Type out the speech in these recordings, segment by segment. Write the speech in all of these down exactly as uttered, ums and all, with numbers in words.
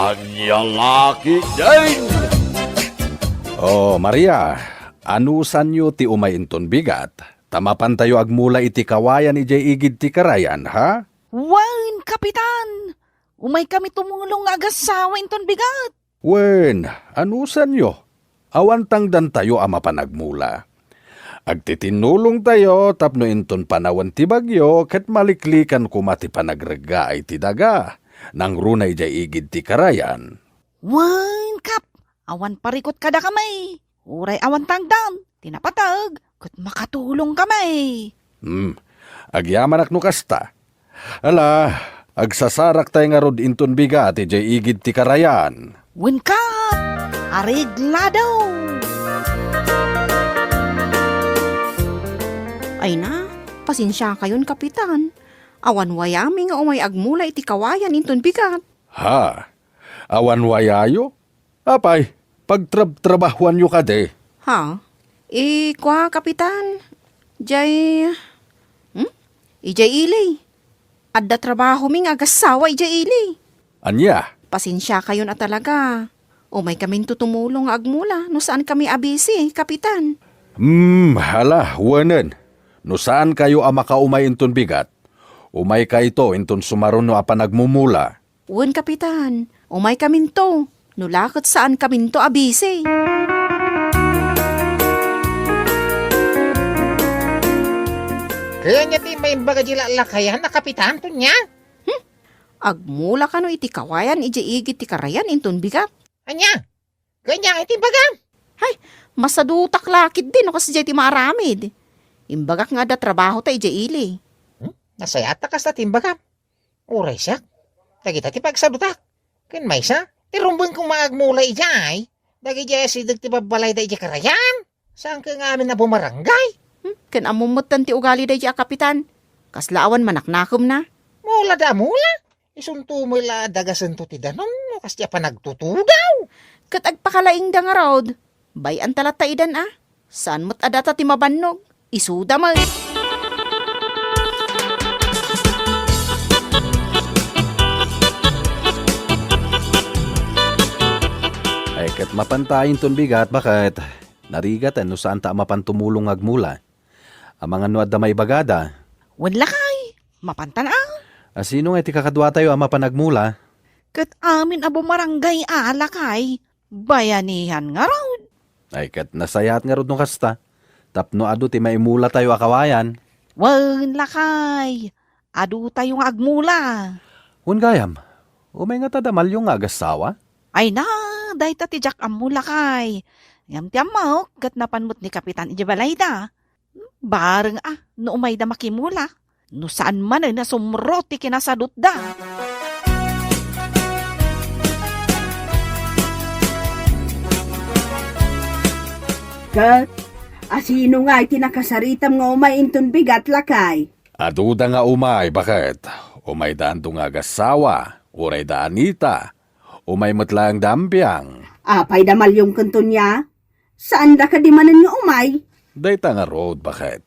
Ania la ketdin? Oh, Maria, anusanyo ti umay inton bigat, ta mapantayo agmula iti kawayan idiay igid ti karayan, ha? Wen, Kapitan! Umaykami tumulong nga agassawa inton bigat. Wen, anusanyo? Awan tangdantayo a mapan agmula. Agtitinnulongtayo tapno inton panawen ti bagyo ket maliklikan koma ti panagreggaay ti daga, nangruna idiay igid ti karayan. Wen, Kap, awan parikut kadakami. Uray awan tangdan ti napateg ket makatulongkami. Hmm, agyamanak no kasta. Ala, agsasaraktay ngarud inton bigat idiay igid ti karayan. Wen, Kap, areglado! Ay na, pasensiakayon, Kapitan. Awan wayami nga umay agmula iti kawayan inton bigat. Ha? Awan wayayo? Apay, pagtrabtrabahuanyo kadi? Ha? Eh, kua, Kapitan? Jay, hmm? Ijay ili. Adda trabahomi nga agassawa ijay ili. Ania? Pasensiakayon a talaga. Umaykaminto tumulong nga agmula no saankami a busy, Kapitan. Hmm, hala, wenen. No saankayo a makaumay inton bigat, umaykayto inton sumaruno a panagmumula. Wen, Kapitan, umaykaminto. No la ket saankaminto a busy. Kayatna ti maimbaga di lallakayan a Kapitan, Tonia? Hmm? Agmula kano iti kawayan idiay igid ti karayan inton bigat? Ania? Kayatna iti imbagam? Hay, masadutak la ketdi no kasdiay ti maaramid. Imbagak nga adda trabahota idiay ili. Hmm? Nasayaat ta kasta ti imbagam. Uray siak, dagita ti pagsadutak. Ken maysa, ti rumbeng koma agmula idiay, dagidiay asideg ti babbalayda idiay karayan. Saan ket nga amin a bumaranggay? Hmm, ken ammom metten ti ugalida idiay a Kapitan. Kasla awan manaknakemna. Mula da mula. Isunto met la a dagasento ti danum no kasdiay a panagtutugaw. Ket agpakalaingda ngarud. Bay-anta latta idan a. Saan met a data ti mabannog. Isuda met. Ay, ket mapanta inton bigat, baket. Narigat, eh, no saanta a mapan tumulong nga agmula. Amangan no adda maibagada. Wen lakay, mapantan a. A, sino nga iti kakaduatayo a mapan agmula? Ket amin a bumaranggay a lakay, bayanihan ngarud. Ay, ket nasayaat ngarud no kasta, tapno adu ti maimulatayo a kawayan. Wen lakay, adutayo nga agmula. Wen gayam, umay ngata da Malyong nga agassawa? Ay na, dayta ti diak ammo lakay. Ngem ti ammok, ket napan met ni Kapitan idiay balayda. Bareng a, no umayda makimula. No saan manen a sumro ti kinasadutda. Ket, asino nga iti nakasaritam nga umay inton bigat, lakay? Aduda nga umay, baket. Umayda Andong nga agassawa, uray da Anita. Umay met laeng da Ambiang. Apay da Malyong ken Tonia? Saanda kadi manen nga umay? Dayta ngarud, baket.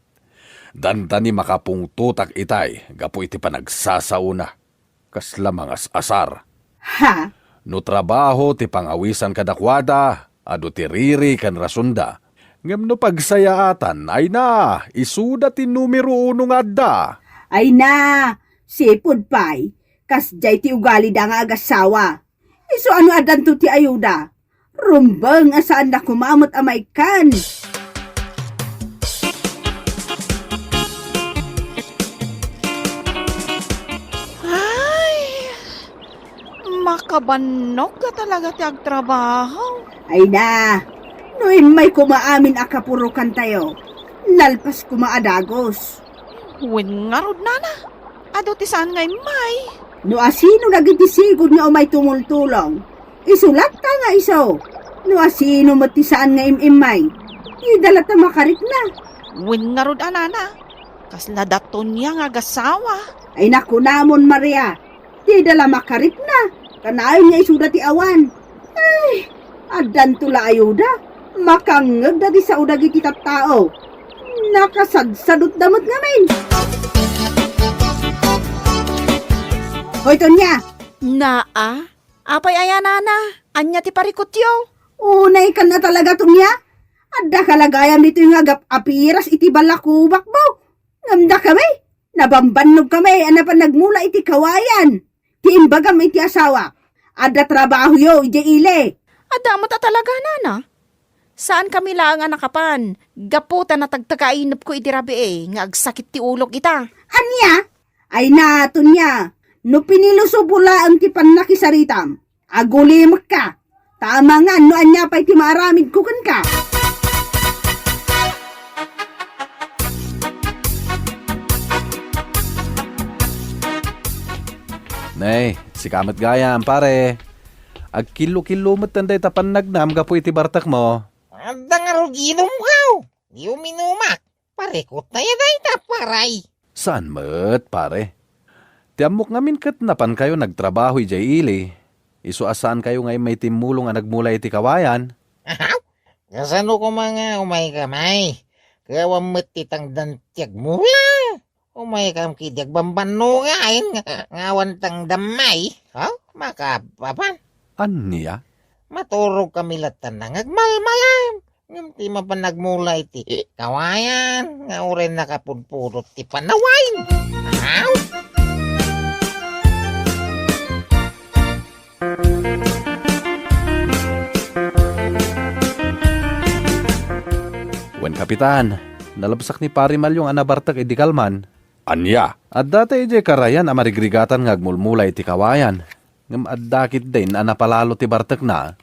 Dandani makapungtotak itay gapu iti panagsasaona. Kasla mangas-asar. Ha? No trabaho ti pangawisan kadakuada, adu ti riri ken rasonda. Ngem no pagsayaatan, ay na, isuda ti numero uno nga adda. Ay na, sipud pay, kasdiay ti ugalida nga agassawa. Isu a no addanto ti ayuda, rumbeng a saanda koma met a maikkan. Ay, makabannog a talaga ti agtrabaho. Ay na, no immay koma amin a kapurokantayo, nalpas koma a dagus. Wen ngarud, nana, adu ti saan nga immay. No asino dagiti sigud nga umay tumultulong, isu latta nga isu. No asino met ti saan nga im-immay, dida latta makarikna. Wen ngarud a, nana, kasla da Tonia nga agassawa. Ay, nakunamon, Maria, dida la makarikna. Kanayon nga isuda ti awan. Ay, addanto la ayuda. Makangngegda ti sao dagiti tattao. Nakasagsadutda met ngamin. Hoy, Tonia! Naa? Apay aya, nana? Ania ti parikutyo? Unay kan a talaga, Tonia. Adda kalagayam ditoy nga agap-apiras iti balakubakmo. Ngem dakami, nabambannog kami a napan nagmula iti kawayan. Ti imbagam iti asawak, adda trabahoyo idiay ili. Adda met a talaga, nana? Saan kami laeng a nakapan, gapu ta natagtag a inepko iti rabii nga agsakit ti ulok ita. Ania? Ay na, Tonia, no pinilusopo laeng ti pannakisaritam, agulimekka. Ta amangan no ania pay ti maaramidko kenka. Nay, sika met gayam, pare. Agkillo-killo met dayta pannagnam gapu iti bartekmo. Adda ngarud inumkaw. Di uminumak. Parikut aya dayta, paray. Saan met, pare. Ti ammok ngamin ket napankayo nagtrabaho idiay ili. Isu a saankayo nga immay timmulong a nagmula iti kawayan. Ahaw? Kasano koma nga umayka, may? Ket awan met ti tangdan ti agmula. Umaykam ketdi agbambannogayen nga, nga awan tangdam, may. Ha? Makapapan. Ania? Maturog kami latta nga agmalmalam. Ngem ti mapan nagmula iti kawayan nga uray nakapudpudot ti panawayen. Aw! Wen, Kapitan, nalabsak ni Pari Malyong a nabartek idi kalman. Ania? Adda tay idiay karayan a marigrigatan nga agmulmula iti kawayan. Ngem adda ketdin a napalalo ti bartekna.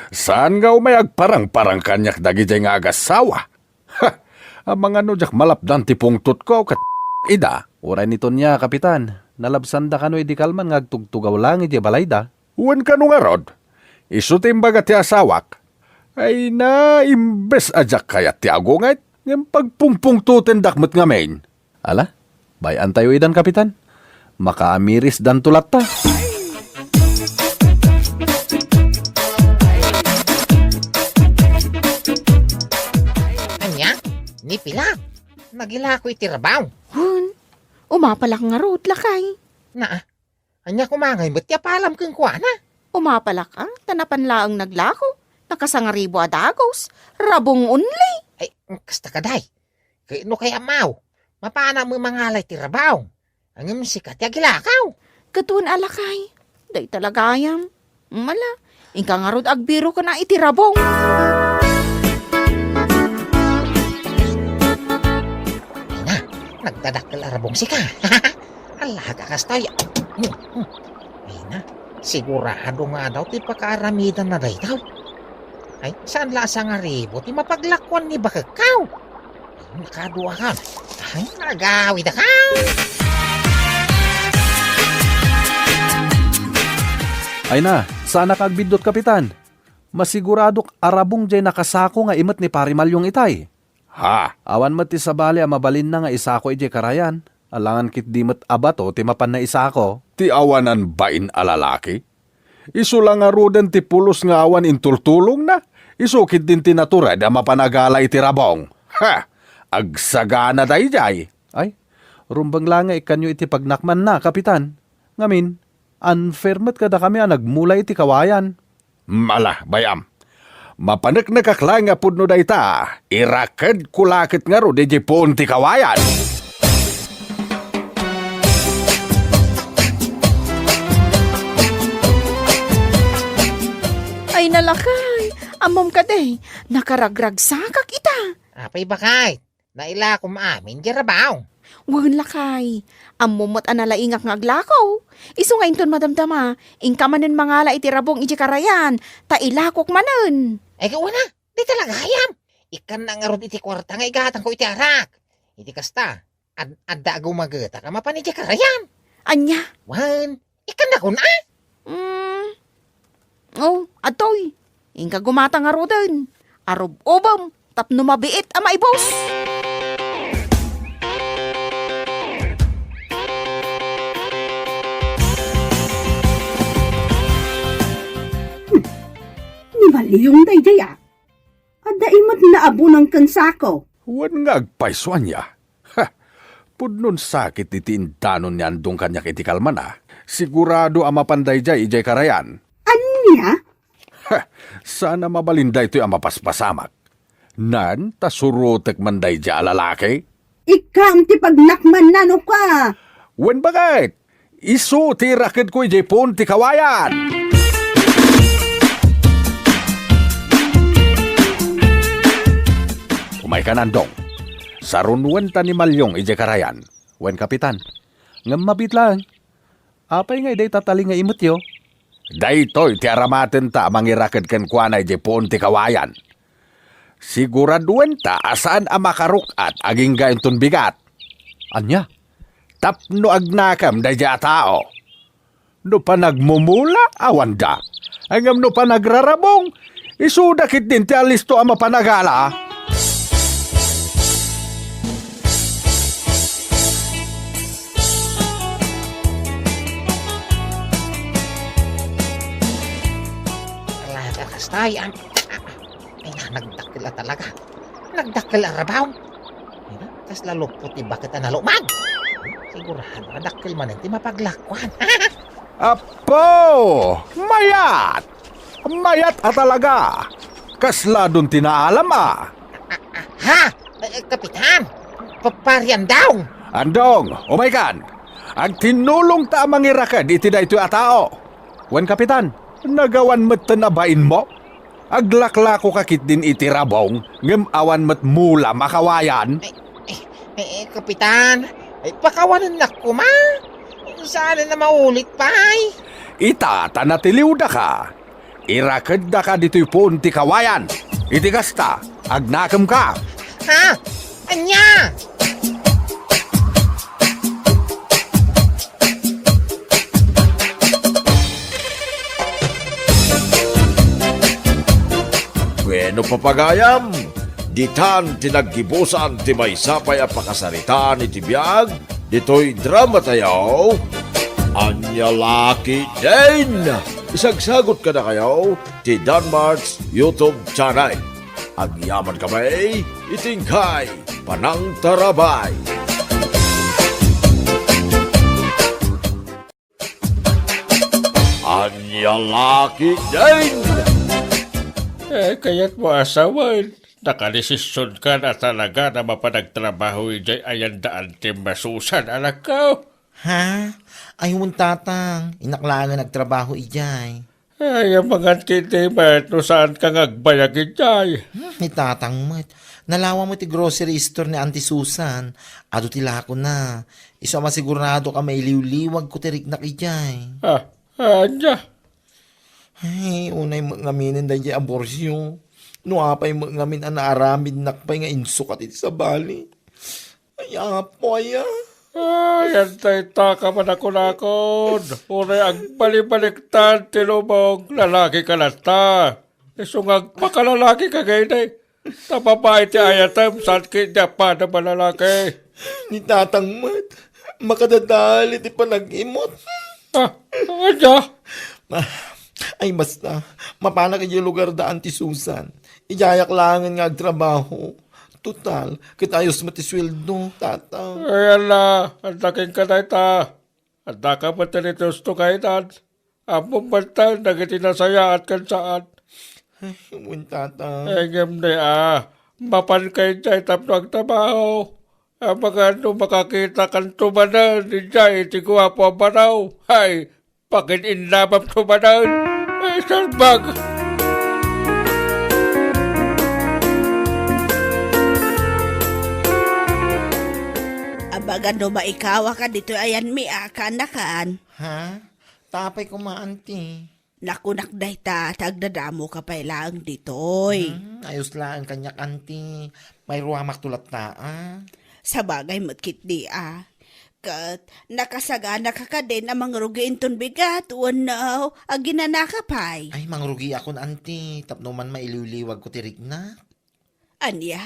Saan nga umay agparangparang kaniak dagidiay nga agassawa? Ha! Amangan no diak malapdan ti pungtotko ket ida. Uray ni Tonia, Kapitan, nalabsanda kano idi kalman nga agtugtugaw laeng idiay balayda. Wen kano ngarud, isu ti imbaga ti asawak. Ay na, imbes a diak kayat ti agunget, ngem pagpungpungtotendak met ngamin. Ala, bay-antayo idan, Kapitan. Makaamirisdanto latta. Ania? Ni pila? Nagilako iti rabaw. Hun, umapalak ngarud, lakay. Naa, ania koma ngay met ti apalam kenkuana? Umapalak, a, ta napan laeng naglako. Nakasangaribo a dagos. Rabong only. Ay, kasta kadi. Ket no kayatmo, mapanak met mangala iti rabaw. Ngem sika ti agilakaw. Ket wen a lakay, dayta la gayam. Mala, inka ngarud agbiro ken a iti rabong. Ay na, nagdadakkel a rabong sika. Alaga kastoy. Ay na, sigurado nga daw ti pakaaramidanna daytoy. Ay, saan la a sangaribo ti mapaglakuan ni bakekkaw? Nakaduakan. Ay, nagawidaka. Ay na, saanak agbiddut, Kapitan. Masiguradok a rabong jay nakasako nga imet ni Pari Malyong itay. Ha? Awan met ti sabali a mabalinna nga isako idiay karayan. Alangan ketdi met a bato ti mapanna isako. Ti awanan bain a lalaki? Isu la ngaruden ti pulos nga awan intultulongna. Isu ketdin ti natured a mapan agala iti rabong. Ha! Agsagana daydiay. Ay, rumbeng la nga ikkanyo iti pagnakmanna, Kapitan. Ngamin, unfair met kadakami a nagmula iti kawayan. Mala, bay-am. Mapaneknekak laeng nga pudno dayta, irakedko la ket ngarud idiay puon ti kawayan. Ay, nalakay, ammom kadi, nakaragragsakak ita. Apay, bakay? Nailakom amin diay rabaw. Wen, lakay. Ammom met a nalaingak nga aglako. Isu nga inton madamdama, inka manen mangala iti rabong idiay karayan, ta ilakok manen. Ay, wen a, dayta la gayam. Ikkannak ngarud iti kuarta nga igatangko iti arak. Iti kasta, ad-, adda a gumagetak a mapan idiay karayan. Ania? Wen, ikkannak, a? Mm. Oh, adtoy. Inka gumata ngaruden. Arub-ubem tapno mabiit a maibus. Ni Malyong daydiay, a. Adda imet nga abunang ken sako. Wen nga agpayso ania? Ha! Pudnon sakit iti indanon ni Andong kaniak iti kalmana. Sigurado a mapan daydiay idiay karayan. Ania? Saan a mabalin daytoy a mapaspasamak. Nan, ta surotek man daydiay a lalaki? Ikkam ti pagnakman nano ka. Wen, baket? Isu ti irakedko idiay puon ti kawayan. Umaykan, Andong. Sarunoenta ni Malyong idiay karayan. Wen, Kapitan. Ngem mabiit laeng. Apay ngay dayta tali nga imetyo? Daytoy ti aramatenta a mangiraked kenkuana idiay puon ti kawayan. Siguraduenta a saan a makaruk-at agingga inton bigat. Ania? Tapno agnakem daydiay a tao. No panagmumula, awanda. Ngem no panagrarabong, isuda ketdin ti alisto a mapanagala. Talaga, kastay, ang, ay, na, nagdakkel a talaga. Nagdakkel a rabaw. Ay, na, kasla lupot ti baket a nalumag. Sigurado, dakkel manen ti mapaglakuan. Apo! Mayat! Mayat a talaga! Kasla don ti naalam a. Ha? Eh, Kapitan? Pa-, Pari Andong? Andong, umaykan. Agtinnulongta a mangiraked iti daytoy a tao. Wen, Kapitan, nagawan metten a bainmo? Aglaklakoka ketdin iti rabong, ngem awan met mula makawayan? Eh, eh, eh, Kapitan, eh, pakawanennak koma. Saan a maulit pay? Ita ta natiliwdaka. Irakeddaka ditoy puon ti kawayan. Iti kasta, agnakemka. Ha? Ania? Bueno, papagayam, ditan ti naggibusan ti maysa pay a pakasaritaan iti biag ditoy drama tayo. Ania la ketdin? Isagsagot kadakayo ti Danmart's YouTube channel. Agyaman kami iti inkay panangtarabay. Ania la ketdin? Eh, kayatmo a sawen, nakadesisionka na talaga a mapan agtrabaho idiay ayan da Anti Susan, anakko? Ha? Ay, wen, Tatang, innak laengen agtrabaho idiay. Ay, amangan ketdi met no saanka nga agbayag idiay. Hmm, ni Tatang met. Nalawa met ti grocery store ni Auntie Susan. Adu ti lakona. Isu a masigurado a mailiwliwagko ti riknak idiay. Ah, ania? Ay, unay met ngaminen daydiay abortion. No apay met ngamin a naaramidnak pay nga insukat iti sabali. Ay, Apo, aya. Ay, antay ta ka manakunakon. Uray agbalibaliktad ti lubong, lalaki ka latta. Isu nga agpakalalaki ka kaydi. Ta babai ti ayatem, saan ketdi a pada malalaki. Ni Tatang met, makadadael iti panag-imot. Ah, ania? Ah, ay, basta, mapanak idiay lugar da Auntie Susan. Idiayak laengen nga agtrabaho. Total, ket ayos met ti sueldo, Tata. Ay, ala, anta kenka dayta. Anta ka met ti gusto kaytan. Ammom met dagiti nasayaat ken saan. Ay, wen, Tata. Ay, ngem ni a, mapanka idiay tapno agtrabaho. Amangan no makakitakanto manen idiay iti guapo a banaw. Ay, pakin-innabamto manen. Ay, salbag! Amangan no maikawaka ditoy ayanmi a kaanakan. Ha? Ta apay koma, Auntie? Nakunak dayta, ta agdadamoka pay laeng ditoy. Hmm, ayos laeng kaniak, Auntie. Mayruamakto latta, a. Sabagay met ketdi, a. Ket nakasaganaka kadin a mangrugi inton bigat wenno aginanaka pay? Ay, mangrugiakon, Auntie, tapno man mailiwliwagko ti riknak. Ania?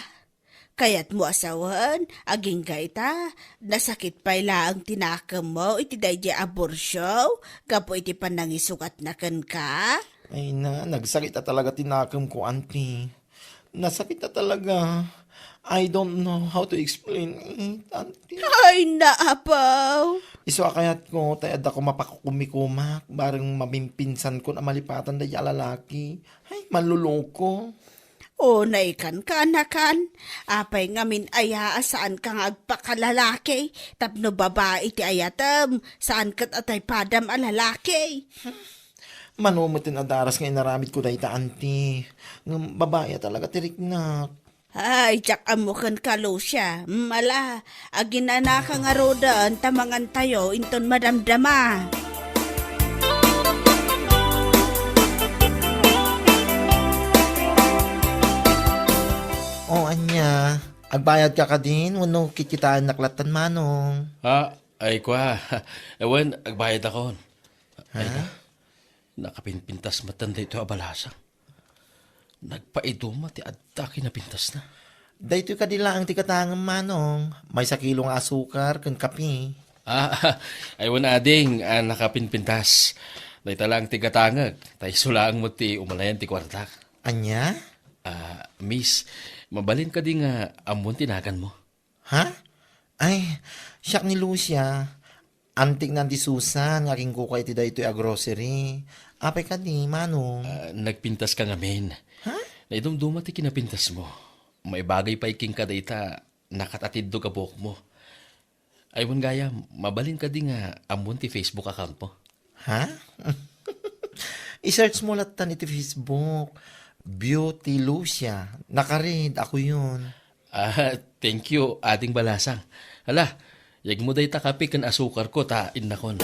Kayatmo a sawen, agingga ita, nasakit pay laeng ti nakemmo iti daydiay abortion gapu iti panangisukatna kenka? Ay na, nagsakit a talaga ti nakemko, Auntie. Nasakit na talaga. I don't know how to explain it, Auntie. Ay, naapaw! Isu a kayatko, tay adda ko mapakukumikumak, bareng mabimpinsan ko a malipatan dayta a lalaki. Ay, manluluko. O, naikan ka, anakan. Apay ngamin aya a saan ka nga agpakalalaki? Tapno babai ti ayatem, saan ket a tay padam a lalaki. Mano met ti nadaras nga inaramid ko dayta, Auntie. Ngem babai a talaga ti riknak. Ay, diak ammo kenka, Lucia. Mm, ala, aginanaka ngaruden ta mangantayo inton madamdama. O, ania, agbayad ka kadin wenno kikitaennak lattan, Manong? Ah, ay, kua. Wen, agbayadakon. Ay, Ha? Nakapinpintas metten daytoy a balasang. Nagpaiduma ti adda kinapintasna. Daytoy kadi laeng ti gatangem, Manong. Maysa kilo nga asukar ken kape. Ah, ay wen, ading, ah, nakapinpintas. Dayta laeng ti gatangek. Ta isu laeng met ti umalayan ti kuartak. Ania? Ah, miss, mabalin kadi nga ammon ti naganmo? Ha? Ay, siak ni Lucia. Antikna ni Susan nga agingkuka iti daytoy a grocery. Apay kadi, Manong? Ah, nagpintas ka ngamin. Ha? Naidumduma ti kinapintasmo. Maibagay pay kenka dayta, nakatatiddog a buokmo. Ay, wen gayam, mabalin kadi nga ammon ti Facebook accountmo? Ha? I-search mo lattan iti Facebook. Beauty Lucia. Nakaread, ako yun. Ah, thank you, Ading Balasang. Hala, yegmo dayta kape ken asukarko ta innakon.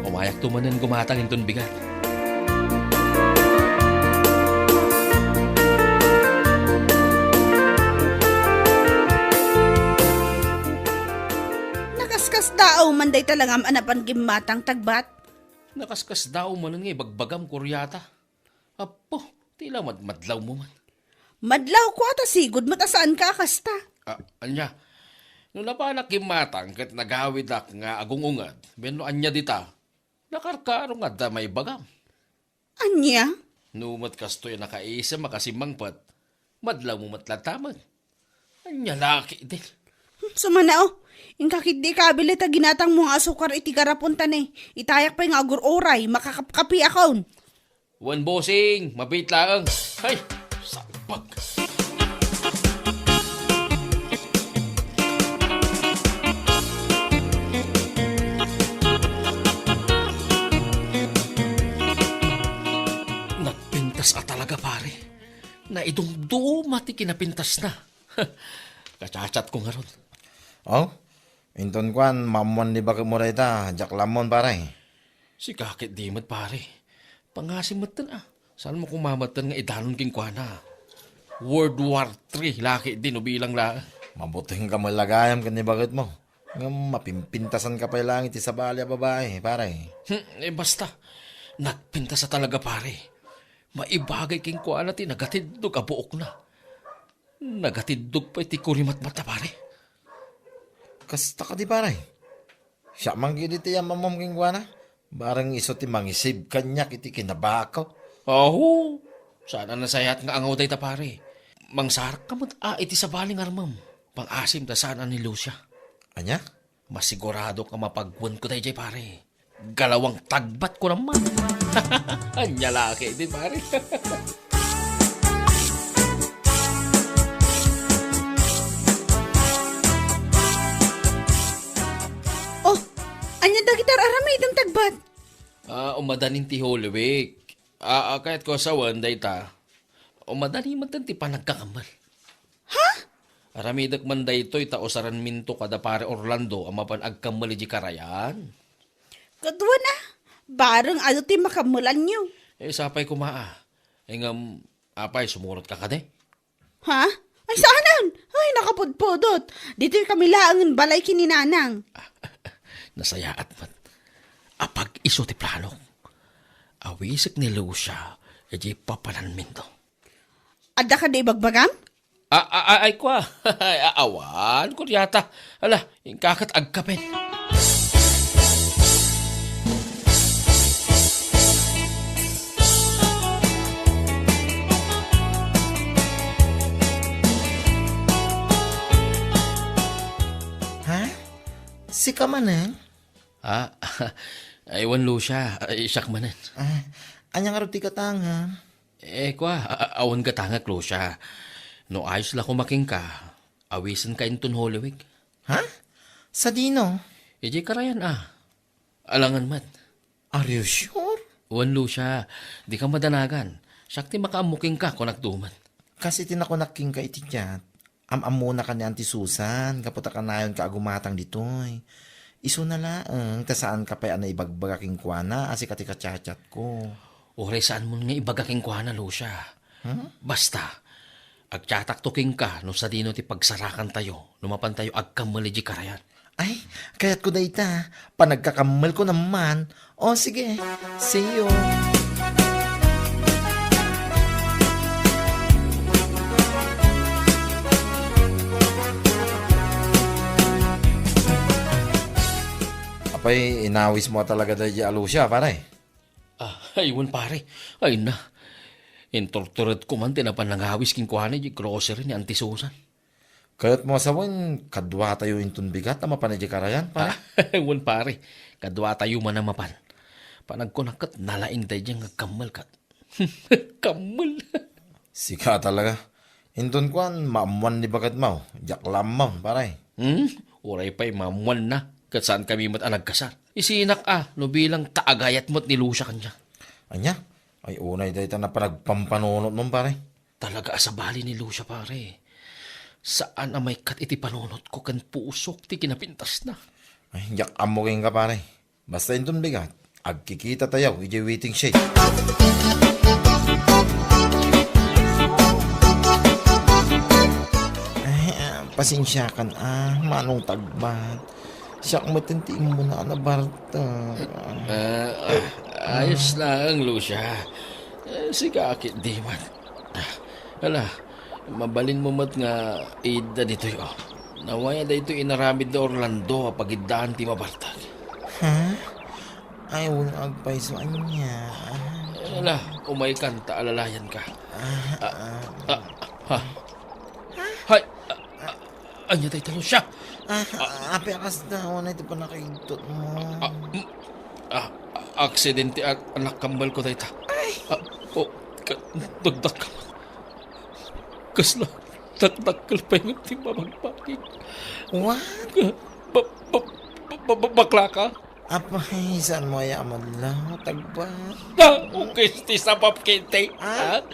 Umayakto manen gumatang inton bigat. Nakaskasdaaw man dayta langam a napan gimmatang, Tagbat. Nakaskasdaaw manen nga ibagbagam, Kuryata. Apo, ti la madmadlawmo man. Madlawko a ta sigud met a saanka a kasta. Ah, ania? No napanak gimmatang ket nagawidak nga agung-ungad, wenno ania dita, nakarkaro nga adda maibagam. Ania? No met kastoy a nakaisem a kasimmangpet, madlawmo met latta met. Ania la ketdin? Hmm, sumana, o. Inka ketdi ikabil dayta ginatangmo nga asukar iti garapon ta ne, itayak pay nga agur-uray, makakapkapiakon. Wen, bossing, mabiit laeng. Hay, sabag. Nagpintas a talaga, pare. Naidumduma ti kinapintasna. Kachatchatko ngarud. O, inton kuan, maammuan ni baketmo dayta, diak la ammon, pare. Sika ketdi met, pare. Pangasim metten a. Saanmo koma metten nga idanon kenkuana? World War Three la ketdi no bilang laeng. Mabuting ka met la gayam ken ni baketmo. Ngem mapimpintasanka pay laeng iti sabali a babai, pare. Hmm, eh, basta. Nagpintas a talaga, pare. Maibagay kenkuana ti nagatiddog a buokna. Nagatiddog pay ti kurimatmatna, pare. Kasta kadi, pare? Siak man ketdi ti ammuam kenkuana. Bareng isu ti mangisib kaniak iti kinabako. Aho, saan a nasayaat nga angaw dayta, pare. Mangsarakka met a iti sabali nga armem. Pangasim ta saan a ni Lucia. Ania? Masiguradok a mapagwenko daydiay, pare. Galawang tagbat ko naman. Ania la ketdi, pare. Oh, ania dagiti ar-aramidem, Tagbat? Ah, umadanin ti Holy Week. Ah, ah, kayatko a sawen dayta. Umadanin met ti panagkakammel. Ha? Aramidek man daytoy ta usaranminto kada Pare Orlando a mapan agkammel idiay karayan. Kaduana, bareng adu ti makammelanyo. Eh, sapay koma a. Eh, ngem, apay, sumurotka kadi? Ha? Ay, saanen? Ay, nakapudpudot. Ditoy kami laengen balay ken ni Nanang. Nasayaat met. Apag-isu ti planok. Awisek ni Lucia idiay papananminto. Adda kadi ibagbagam? A-, a-, a-, ay, kua. Ay, a-, awan, Kuryata. Ala, inka ket agkapen. Kasta manen? Ah, ay, wen, Lucia. Ay, siak manen. Ah, ania ngarud ti gatangem? Eh, kua, a-, a-, awan gatangek, Lucia. No ayos la koma kenka, awisenka inton Holy Week. Ha? Sadino? Idiay karayan, ah. Alangan met. Are you sure? Wen, Lucia, dika madanagan. Siak ti makaammo kenka, kunak duman. Kas iti nakunak kenka iti chat, am-ammonaka ni Auntie Susan, gapu ta kanayonka a gumatang ditoy. Isuna laeng, ta saanka pay a naibagbaga kenkuana, a sika ti kachatchatko. Uray saanmon nga ibaga kenkuana, Lucia. Hmm? Basta, agchatakto kenka no sadino ti pagsarakantayo no mapantayo agkammel idiay karayan. Ay, kayatko dayta. Panagkakammelko naman. O, sige. See you. Apay, inawismo talaga daydiay a Lucia, pare? Ah, ay, wen, pare. Ay na. Inturturedko man ti napan nangawis kenkuana idiay grocery ni Auntie Susan. Kayatmo a sawen, kaduatayo inton bigat a mapan idiay karayan, pare? Ah, wen, pare. Kaduatayo man a mapan. Panagkunak ket nalaing daydiay nga agkammel ket. Kammel. Sika talaga. Inton kuan, maammoan ni baketmo. Diak la ammo, pare. Hmm? Uray pay maammoanna, ket saankami met a nagkasar. Isinak a, no bilang kaagayat met ni Lucia kaniak. Ania? Ay, unay dayta a panagpampanunotmon, pare. Talaga a sabali ni Lucia, pare. Saan a maikkat iti panunotko ken pusok ti kinapintasna. Ay, diak ammo kenka, pare. Basta inton bigat, agkikitatayo idiay waiting shed. Ay, ah, pasensiakan, ah, Manong Tagbat. Siak met ti immuna a nabartek. Ah, ah, ayos laeng, Lucia. Eh, sika a ketdi met. Ah, ala, mabalinmo met nga idda ditoy, oh. Nawaya daytoy inaramid ni Orlando a pagiddaan ti mabartek. Ha? Ay, wen, agpayso ania. Ala, umaykan ta alalayanka. Ah, Ah, ah. ah, ha? Hay, ah, ah, ania dayta, Lucia? Ah, apay a kasta, unay ti pannakaigtutmo. Ah, mm, ah, aksidente a, a nakammel ko dayta. Ay! Ah, oh, ka-, dagdagka. Kasla dakdakkel pay met ti mamagmaging. What? Ka-, ba-, ba-, ba-, ba-, bakla ka? Apay, saanmo aya a madlaw, Tagbat? Ah, ukis ti sapap kiti, Ah? ha?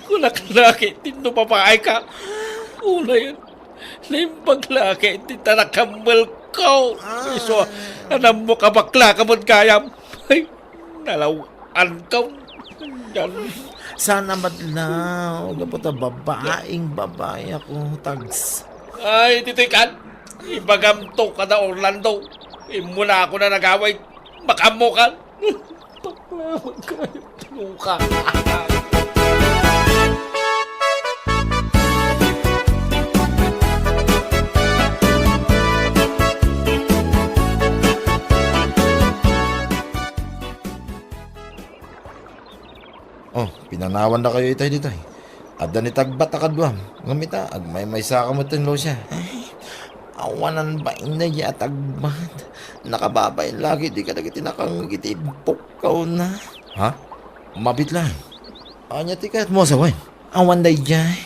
Kunak la kiti no babae ka. Unayen, naimbag la kiti ta nakammel ko. Ah. Isu, anam mo ka bakla ka met gayam. Ay, nalaw-an ka. Yan. Saan a madlaw, gapu ta babaeng babae ako, Tags. Ay, ditoy kan. Ibagamto kada Orlando. Immuna ako na nagaway. Makaammo kan. Bakla, magkayat ka. Oh, pinanawandakayo itay ditoy. Adda ni Tagbat a kaduam. Ngem ita, agmaymaysaka metten, Lucia. Ay, awanan bain daydiay a Tagbat. Nakababain la ketdi kadagiti nakangngeg iti ibbukkaw na. Ha? Mabit laeng. Ania ti kayatmo a sawen? Awan daydiay.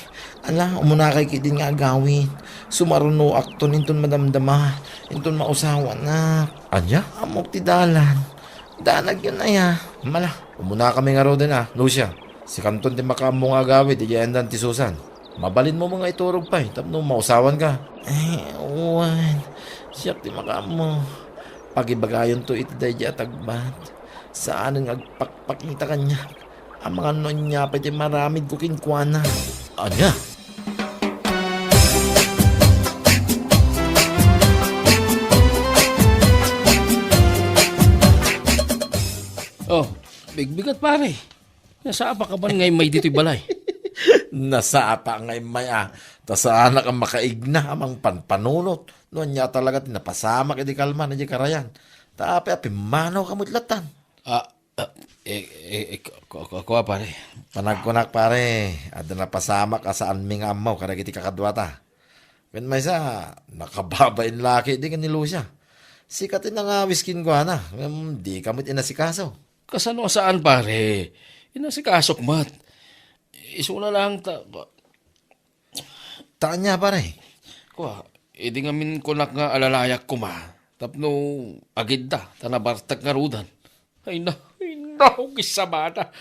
Ala, umunakay ketdin nga agawid. Sumarunoakton inton madamdama, inton mausawanak. Ania? Ammok ti dalan. Danagyon aya. Mala, umunakami ngaruden a, Lucia. Sikanton ti makaammo nga agawid idiay ayandan ti Susan. Mabalinmo met nga iturog pay tapno mausawanka. Ay, wen. Siak ti makaammo. Pagibagayonto iti daydiay a Tagbat. Saanen nga agpakpakita kaniak. Amangan no ania pay ti maramidko kenkuana. Ania? Oh, bigbigat, pare. Nasapa ka man nga immay ditoy balay? Nasapa nga immay, ah. Ta saanak a makaigna a mangpanpanunot. No ania talaga ti napasamak idi kalman idiay karayan. Ta apay a pimmanaw ka met lattan? Ah, ah, eh, eh, eh, ku-, ku-, ku-, kua, pare. Panagkunak, pare, adda napasamak a saanmi nga ammo kadagiti kakaduata. Ken maysa, nakababain la ketdi ken ni Lucia. Sika ti nangawis kenkuana, ngem dika met inasikaso. Kasano a saan, pare? Inasikasok met. Isuna lang ta, Ta ania, pare? Kua, idi ngamin kunak nga alalayak koma, tapno agidda, ta nabartek ngaruden. Ay na, ay na, kisabana.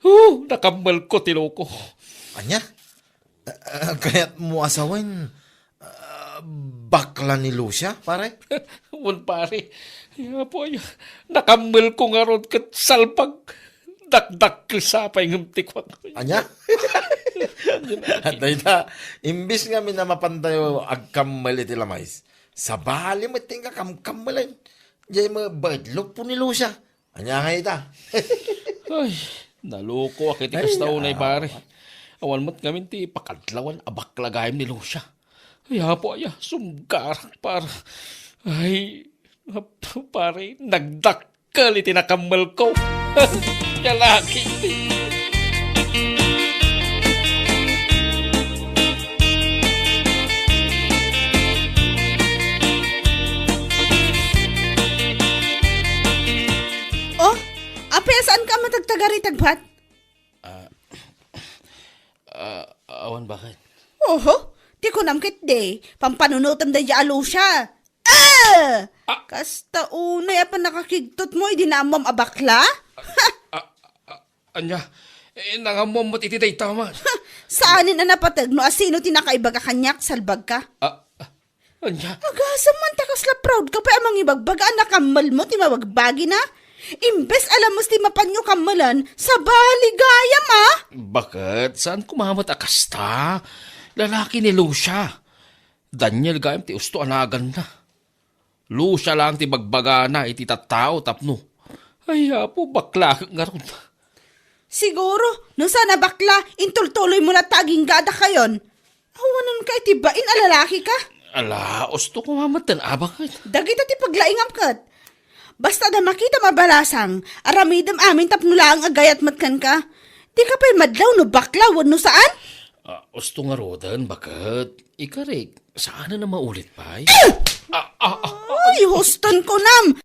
Oh, nakammalko ti loko. Ania? Ah, ah, kayatmo a sawen, ah, bakla ni Lucia, pare? Wen, pare. Ay, apo, ay, nakammalko ngarud ket salbag. Dakdakkel sa pay ngem ti kuak. Ania? Dayta, imbes ngamin a mapantayo agkammal iti lamayes, sabali met ti inka kamkammalen. Diay mabaedlok po ni Lucia. Ania nga ita? Ay, naloko ak iti Ay, kasta unay, pare. Awan met ngamin ti pakadlawan a bakla gayam ni Lucia. Ay, apo aya, sumgarak, pare. Ay, pare, nagdak- Kel iti nakammalko. Lalaki. Oh, apay a saanka a matagtagari, tagbat? Ah, ah, awan, bakit? Oho, ti kunam ketdi, pampanunotem daydiay a Lucia. Ah! Ah! Kasta unay a pannakakigtotmo idi naammoam a bakla? Ah, ah, ania? Eh, nangammoam met iti dayta man. Saanen a napateg no asino ti nakaibaga kaniak, salbagka. Ah, ah, ania? Agasem man ta kasla proud ka pay a mangibagbaga a nakammalmo ti mabagbagina. Imbes a lames ti mapanyo kammalan, sabali gayam, ah! Baket? Saan koma met a kasta? Lalaki ni Lucia. Daniel gayam ti usto a naganna. Lucia laeng ti bagbagana iti tattao tapno, ay, Apo, baklakek ngarud. Siguro, no saan a bakla, intultuloymo latta agingga a dakayon. Awanenka iti bain a lalaki ka. Ala, usto koma metten, a, baket? Dagita ti paglaingam ket. Basta adda makitam a balasang, aramidem amin tapno laeng agayat met kenka. Dika pay madlaw no bakla wenno saan? Ah, usto ngaruden, baket? Ikarik, saanen a maulit pay? Ah! Ah, ah, ah, ah. Ay, huston kunam!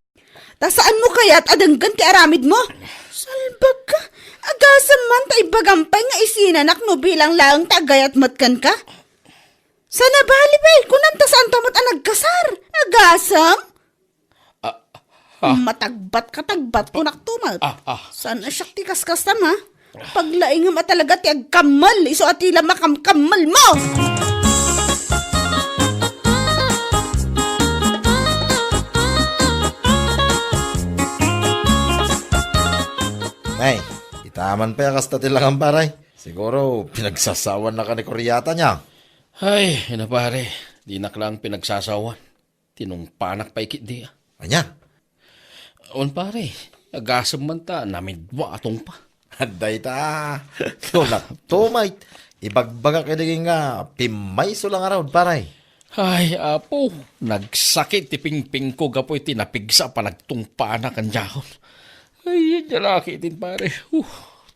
Ta saanmo kayat a denggen ti aramidmo? Salbagka, agasem man ta ibagam pay nga isinanak no bilang laeng ta agayat met kenka? Saan a bali pay, kunam ta saanta met a nagkasar. Agasem? Ah, ah. Matagbat ka, tagbat, kunak to met. Ah, ah. Saan a siak ti kaskastam, ha? Paglaingem a talaga ti agkammal, isu a ti la makamkammal mo! Nay, itaman pay a kasta ti langam, pare. Siguro, pinagsasawan na ka ni Kuryata niya. Ay, ina pare, dinak lang pinagsasawan. Tinungpanak pay ketdi, a. Ania? Wen, pare, agasem man ta namidua a tungpa. Adda ita. Kunakto met, ibagbagak idi nga pimmayso la ngarud, pare. Ay, Apo, nagsakit ti pingpingko gapu iti napigsa a panagtungpaana kaniakon. Ay, ania la ketdin, pare. Uh.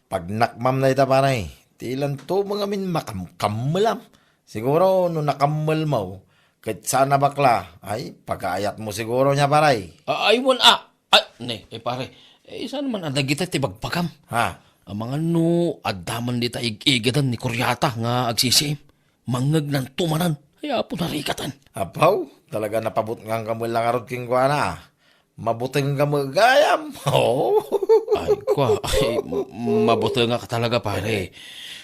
Pagnakmam dayta, pare. Ti lanto met ngamin makamkammelam. Siguro no nakammelmo, ket saan a bakla, ay, pagayatmo siguro nia, pare. A-, ay, wen, a. Ay, ne, eh, pare. Eh, saan man a dagita ti bagbagam? Ha? Amangan no adda man dita ig-igiden ni Kuryata nga agsisiim. Mangngegnanto manen. Ay, Apo, narikatan. Apaw, talaga napabutngangka met la ngarud kenkuana. Mabutengka met gayam. Oh. Ay, kua, ay, m-, mabutengak talaga, pare.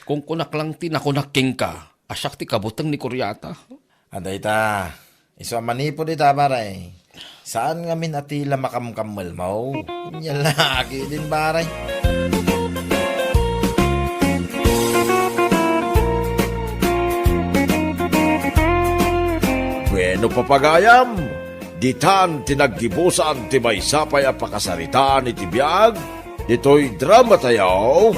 Kunkunak lang ti nakunak kenka, a siak ti kabuteng ni Kuryata. Adda ita, isu a manipud ita, pare. Saan ngamin a ti la makamkammelmo? Ania la ketdin, pare. Bueno, papagayam, ditan ti naggibusan ti maysa pay a pakasaritaan iti biag ditoy dramatayo,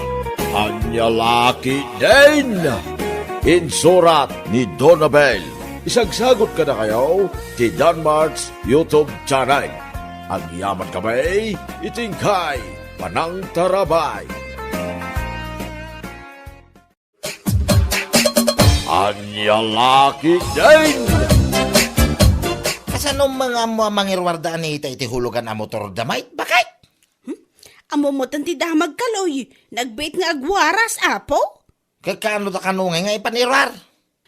Ania La Ketdin! Insurat ni Donabel. Isagsagut kadakayo ti Danmart's YouTube channel. Agyamankami iti inkay panangtarabay. Ania La Ketdin! Saan met nga ammo a mangiruarda a nita iti hulugan a motorda met, baket? Hmm? Ammo met ti damag, Kaloy. Nagbiit nga agwaras, Apo? Ket kaano da kano ngay nga ipaniruar?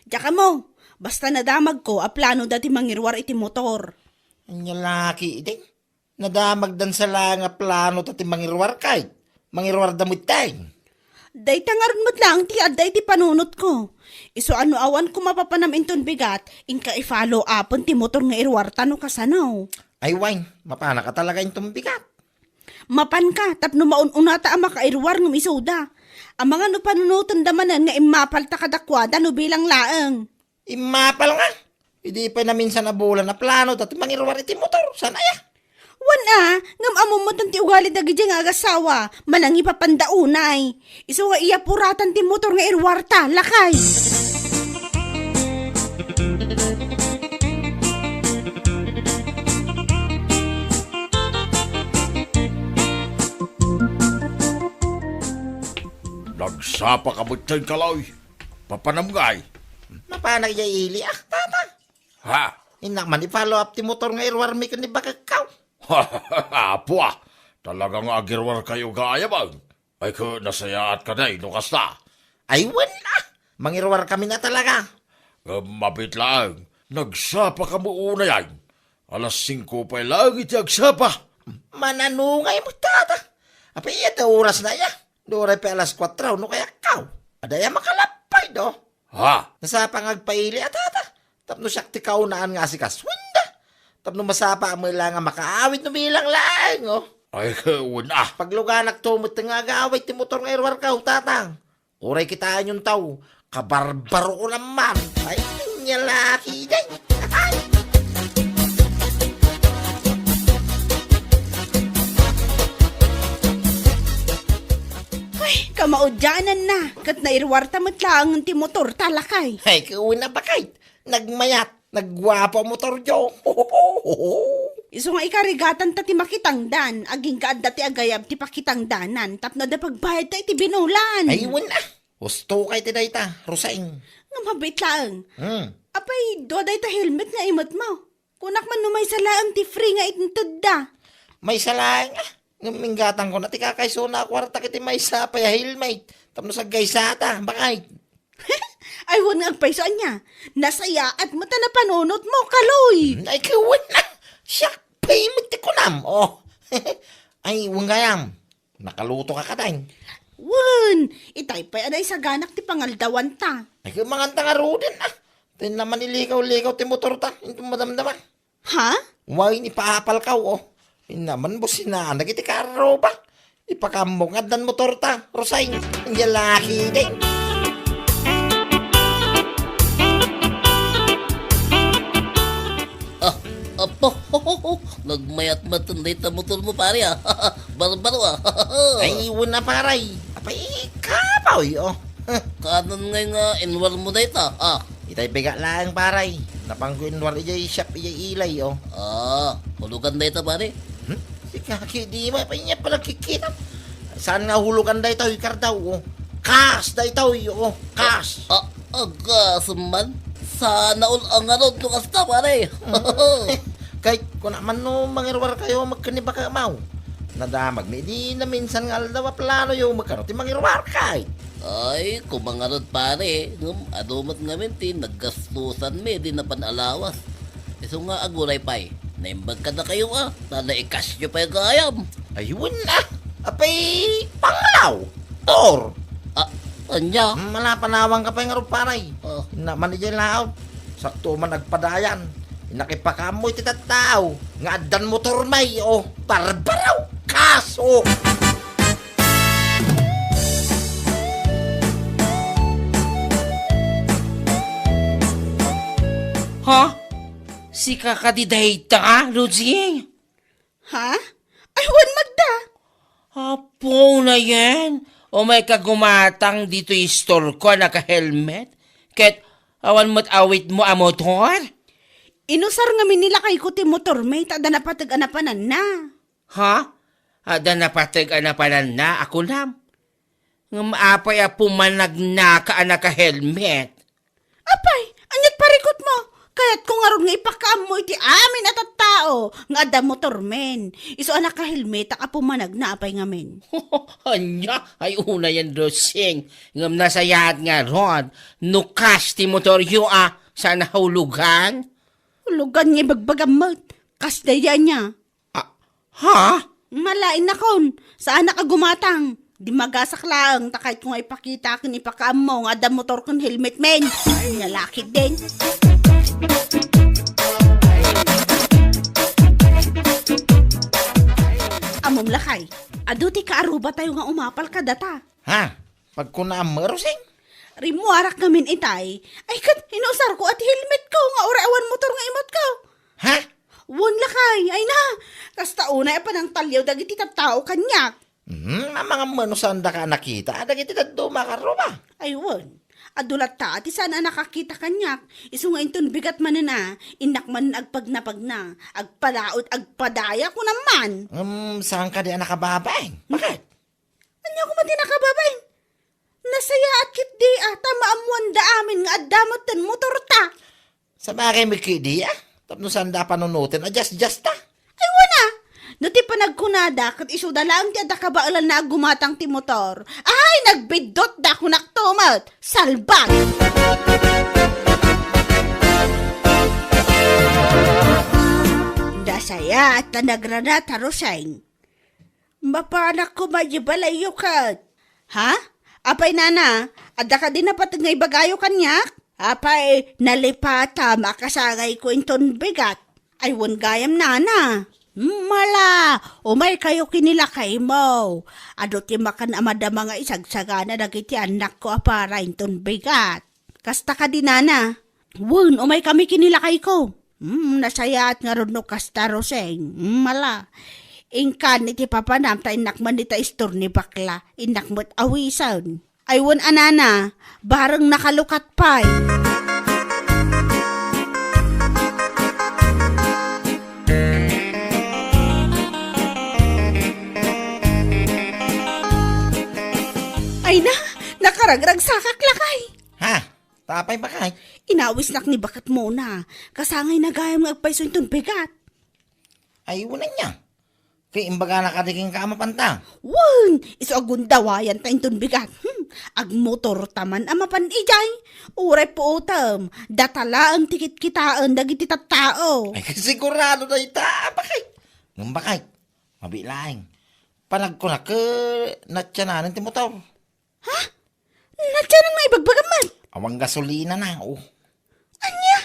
Diak ammo, basta nadamagko a planoda ti mangiruar iti motor. Ania la ketdin? Nadamagdan sa laeng a planoda ti mangiruar ket mangiruarda met dayta. Dayta ngarud met laeng ti adda iti panunotko. Isu a no awan ko mapapanam inton bigat, inka i-follow upen ti motor nga iruarta no kasano. Ay wen, mapanak a talaga inton bigat. Mapanka tapno maun-unata a makairuar ngem isuda. Amangan no panunotenda manen nga immapalta kadakuada no bilang laeng. Immapal nga. Idi pay naminsan a bulan a planoda ti mangiruar iti motor. Saan aya? Wen a, ngem ammo met ti ugali dagidiay nga agasawa. Manangipapanda unay. Isu nga iyapuratan ti motor nga iruarta, lakay. Nagsapa ka met, Kaloy? Papanam ngay? Mapanak idiay ili, ah, tata. Ha? Innak man i-follow up ti motor nga iruarmi ken ni bakekko. Apo, ah. Talaga nga agiruarkayo gayam, ah. Ay, ket nasayaat ka, day, no kasta. Ay, wen, ah. Mangiruarkami na talaga. Ngem mabiit laeng, nagsapa ka met unay, ay. Alas singko pay laeng iti agsapa. Mananungay met, tata. Apay, iyat oras na iya. Duray pay alas kuatro, no kayatko. Adda aya makalappay, do? Ha? Nasapa nga agpaili a tata. Tapno siak ti kaunaan nga asikasuenda. Tapno masapa a mela nga makaawid no bilang laeng, oh. Ay, wen ah. Pagluganakto met nga agawid ti motor nga iruarko, tatang. Uray kitaenyon taw, kabarbaro ko naman. Ay, ania la ketdin. Ay, kamaudiananna, ket nairuarta met laengen ti motorta, lakay. Ay, wen a baket. Nagmayat, nagguapo a motoryo. Isu nga ikarigatanta ti makitangdan, agingga adda ti agayab ti pakitangdanan, tapno adda pagbayadta iti binulan. Ay, wen a. Husto kay ti dayta, Roseng. Ngem mabiit laeng. Hmm. Apay, dua dayta helmet nga imetmo. Kunak man no maysa laeng ti free nga intedda. Maysa laeng, ah. Ngem inggatangko na ti kakaysona a kuarta iti maysa pay a helmet. Tapno saggaysata, baket. Ay, wen nga agpayso ania. Nasayaat met a napanunotmo, Kaloy. Hmm, ay, wen a. Siak pay met ti kunam. Oh. Ay, wen gayam. Nakaluto ka kadain. Wen, itay pay a naisaganak ti pangaldawanta. Ay, ket manganta ngaruden, ah. Tay naman ilikaw-likaw ti motorta, inton madamdama. Ha? Wen, ipaapalkaw, oh. Innaman businaan dagiti karro ba? Ipakaammo nga addan motorta, Roseng. Ania la ketdin. Ah, apo, nagmayat met dayta motormo, pare, ah. Barbaro, ah. Ay, wen a, pare. Apay, kapoy, oh. Kanan ngay nga inuarmo dayta, ah. Itay bigat laeng, pare. Napanko inuar idiay shop idiay Ilay, oh. Ah, hulugan dayta, pare. Hmm? Sika, di mo, apay ania panagkikita? Saan nga hulugan daytoy, Kardaw, oh? Kas daytoy, oh. Kas. Ah, agasem man. Sana all a ngarud no kasta, pare. Hmm. Ket kuna man no mangiruarkayo met ken ni bakekmo. Nadamagmi idi naminsan nga aldaw a planoyo met kano ti mangiruarkayo. Ay, koma ngarud, pare, ngem adu met ngamin ti naggastusanmi idi napan a lawas. Isu nga aguray pay, naimbag kadakayo a, ta naikasyo pay gayam. Ay, wen a. Apay, pangalaw. Or. Ah, ania? Hmm, malapanawan ka pay ngarud, pare. Oh. Innaman idiay laot. Sakto man agpadayan. Innak ipakaammo iti tattao nga addan motor may, oh, barbaro. Kaso. Ha? Sika kadi dayta, Lucy? Ha? Ay, wen, Magda. Apo, unayen, umay ka gumatang ditoy istorko a naka-helmet, ket awan met awitmo a motor? Inusar ngamin ni lakayko ti motor, may ta adda napateg a napananna. Ha? Adda napateg a napananna a kunam? Ngem apay a pumanagnaka a naka-helmet? Apay, ania't parikutmo? Kayatko ngarud nga ipakaammo iti amin a tattao nga adda motormen. Isu a nakahelmetak a pumanagna apay ngamin. Ania? Ay, unayen, Rosing. Ngem nasayaat ngarud no kas ti motoryo a saan a hulugan? Hulugan nga ibagbagam met. Kas daydi ania? Ah, ha? Mala, innakon, saanak a gumatang. Dimmagasak laeng, ta kayatko nga ipakita ken ipakaammo nga adda motor ken helmet men. Ania la ketdin. Ammom lakay, adu ti kaarubatayo nga umapal kadata. Ha? Pagkunaam, Rosing? Rimmuarak ngamin itay. Ay, ket inusarko a ti helmetko nga uray awan motor nga imutko. Ha? Wen lakay, ay na. Kasta unay a panangtaliaw dagiti tattao kaniak. Hmm, amangan met no saandaka a nakita dagiti dadduma a kaarruba. Ay, wen. Adu latta ti saan a nakakita kaniak. Isu nga inton bigat manen a, innak manen agpagnapagna. Agpadaut, agpadaya, kunam man. Hmm, saan kadi a nakababain? Bakit? Ania koma ti nakababain? Nasayaat ketdi a, ta maammoanda amin nga adda metten motorta. Sabagay met ketdi a, tapno saanda a panunoten a diasdiasta. Ay, wen a. No ti panagkunada, ket isuda laeng ti adda kabaelanna a gumatang ti motor. Ay, nagbiddutda, kunakto met. Salbag! Nasayaat ta nagrana ta Roseng. Mapanak koma idiay balayyo ket. Ha? Apay, nana, adda kadi napateg nga ibagayo kaniak? Apay, nalipatam a kasangayko inton bigat. Ay, wen gayam, nana. Mala, umaykayo ken ni lakaymo. Adu ti makan a madama nga isagsagana dagiti annakko a para inton bigat. Kasta kadi, nana? Wen, umaykami ken ni lakayko. Hmm, nasayaat ngarud no kasta, Roseng. Hmm, mala. Inkan iti papanam ta innak man dita istor ni bakla. Innak met awisen. Ay, wen a, nana, bareng nakalukat pay. Ay na, nakaragragsakak lakay. Ha? Tapay, bakay? Inawisnak ni Baketmona. Kasangayna gayam nga agpayso inton bigat. Ay, wen ania. Ti imbagana kadi kenka a mapanta? Wen, isu a gundawayanta inton bigat. Hmm, agmotorta man a mapan idiay. Uray puotem, data laeng ti kitkitaen dagiti tattao. Ay, sigurado dayta, bakay. Ngem bakay, mabiit laeng. Panagkunak, natiananen ti motor. Ha? Natianan nga ibagbagam met? Awan gasolinana, o. Ania?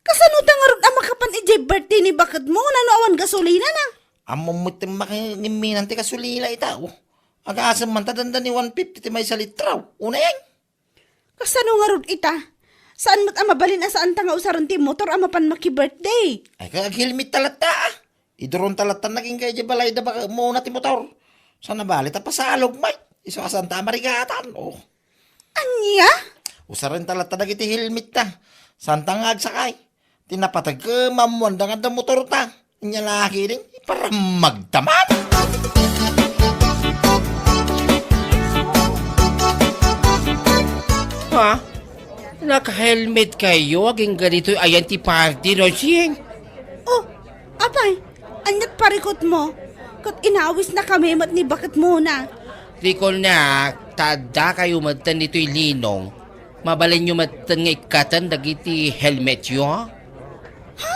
Kasano ta ngarud a makapan idiay birthday ni Baketmona no awan gasolinana? Ammom met ti makangimminan ti gasolina ita, o. Agasem man ta dandani one fifty ti maysa litro. Unayen. Kasano ngarud ita? Saan met a mabalin a saanta nga usaren ti motor a mapan maki-birthday? Ay, kay aghelmet ta latta, a. Iduron ta latta nagingga idiay balay da Baketmona ti motor. Saan a bali ta pasalog met. Isu a saanta a marigatan, o. Ania? Usaren ta latta dagiti helmet ta. Saanta nga agsakay. Ti napateg, maammoanda nga adda motorta. Ania la ketdin, iparammagta man. Ha? Naka-helmet kayo agingga ditoy ayan ti party, Rosing? Oh, apay, aniat parikutmo? Ket inawisnakami met ni Baketmona. Rikolnak, ta adda kayo metten ditoy Linong. Mabalinyo metten nga ikkaten dagiti helmetyo? Ha?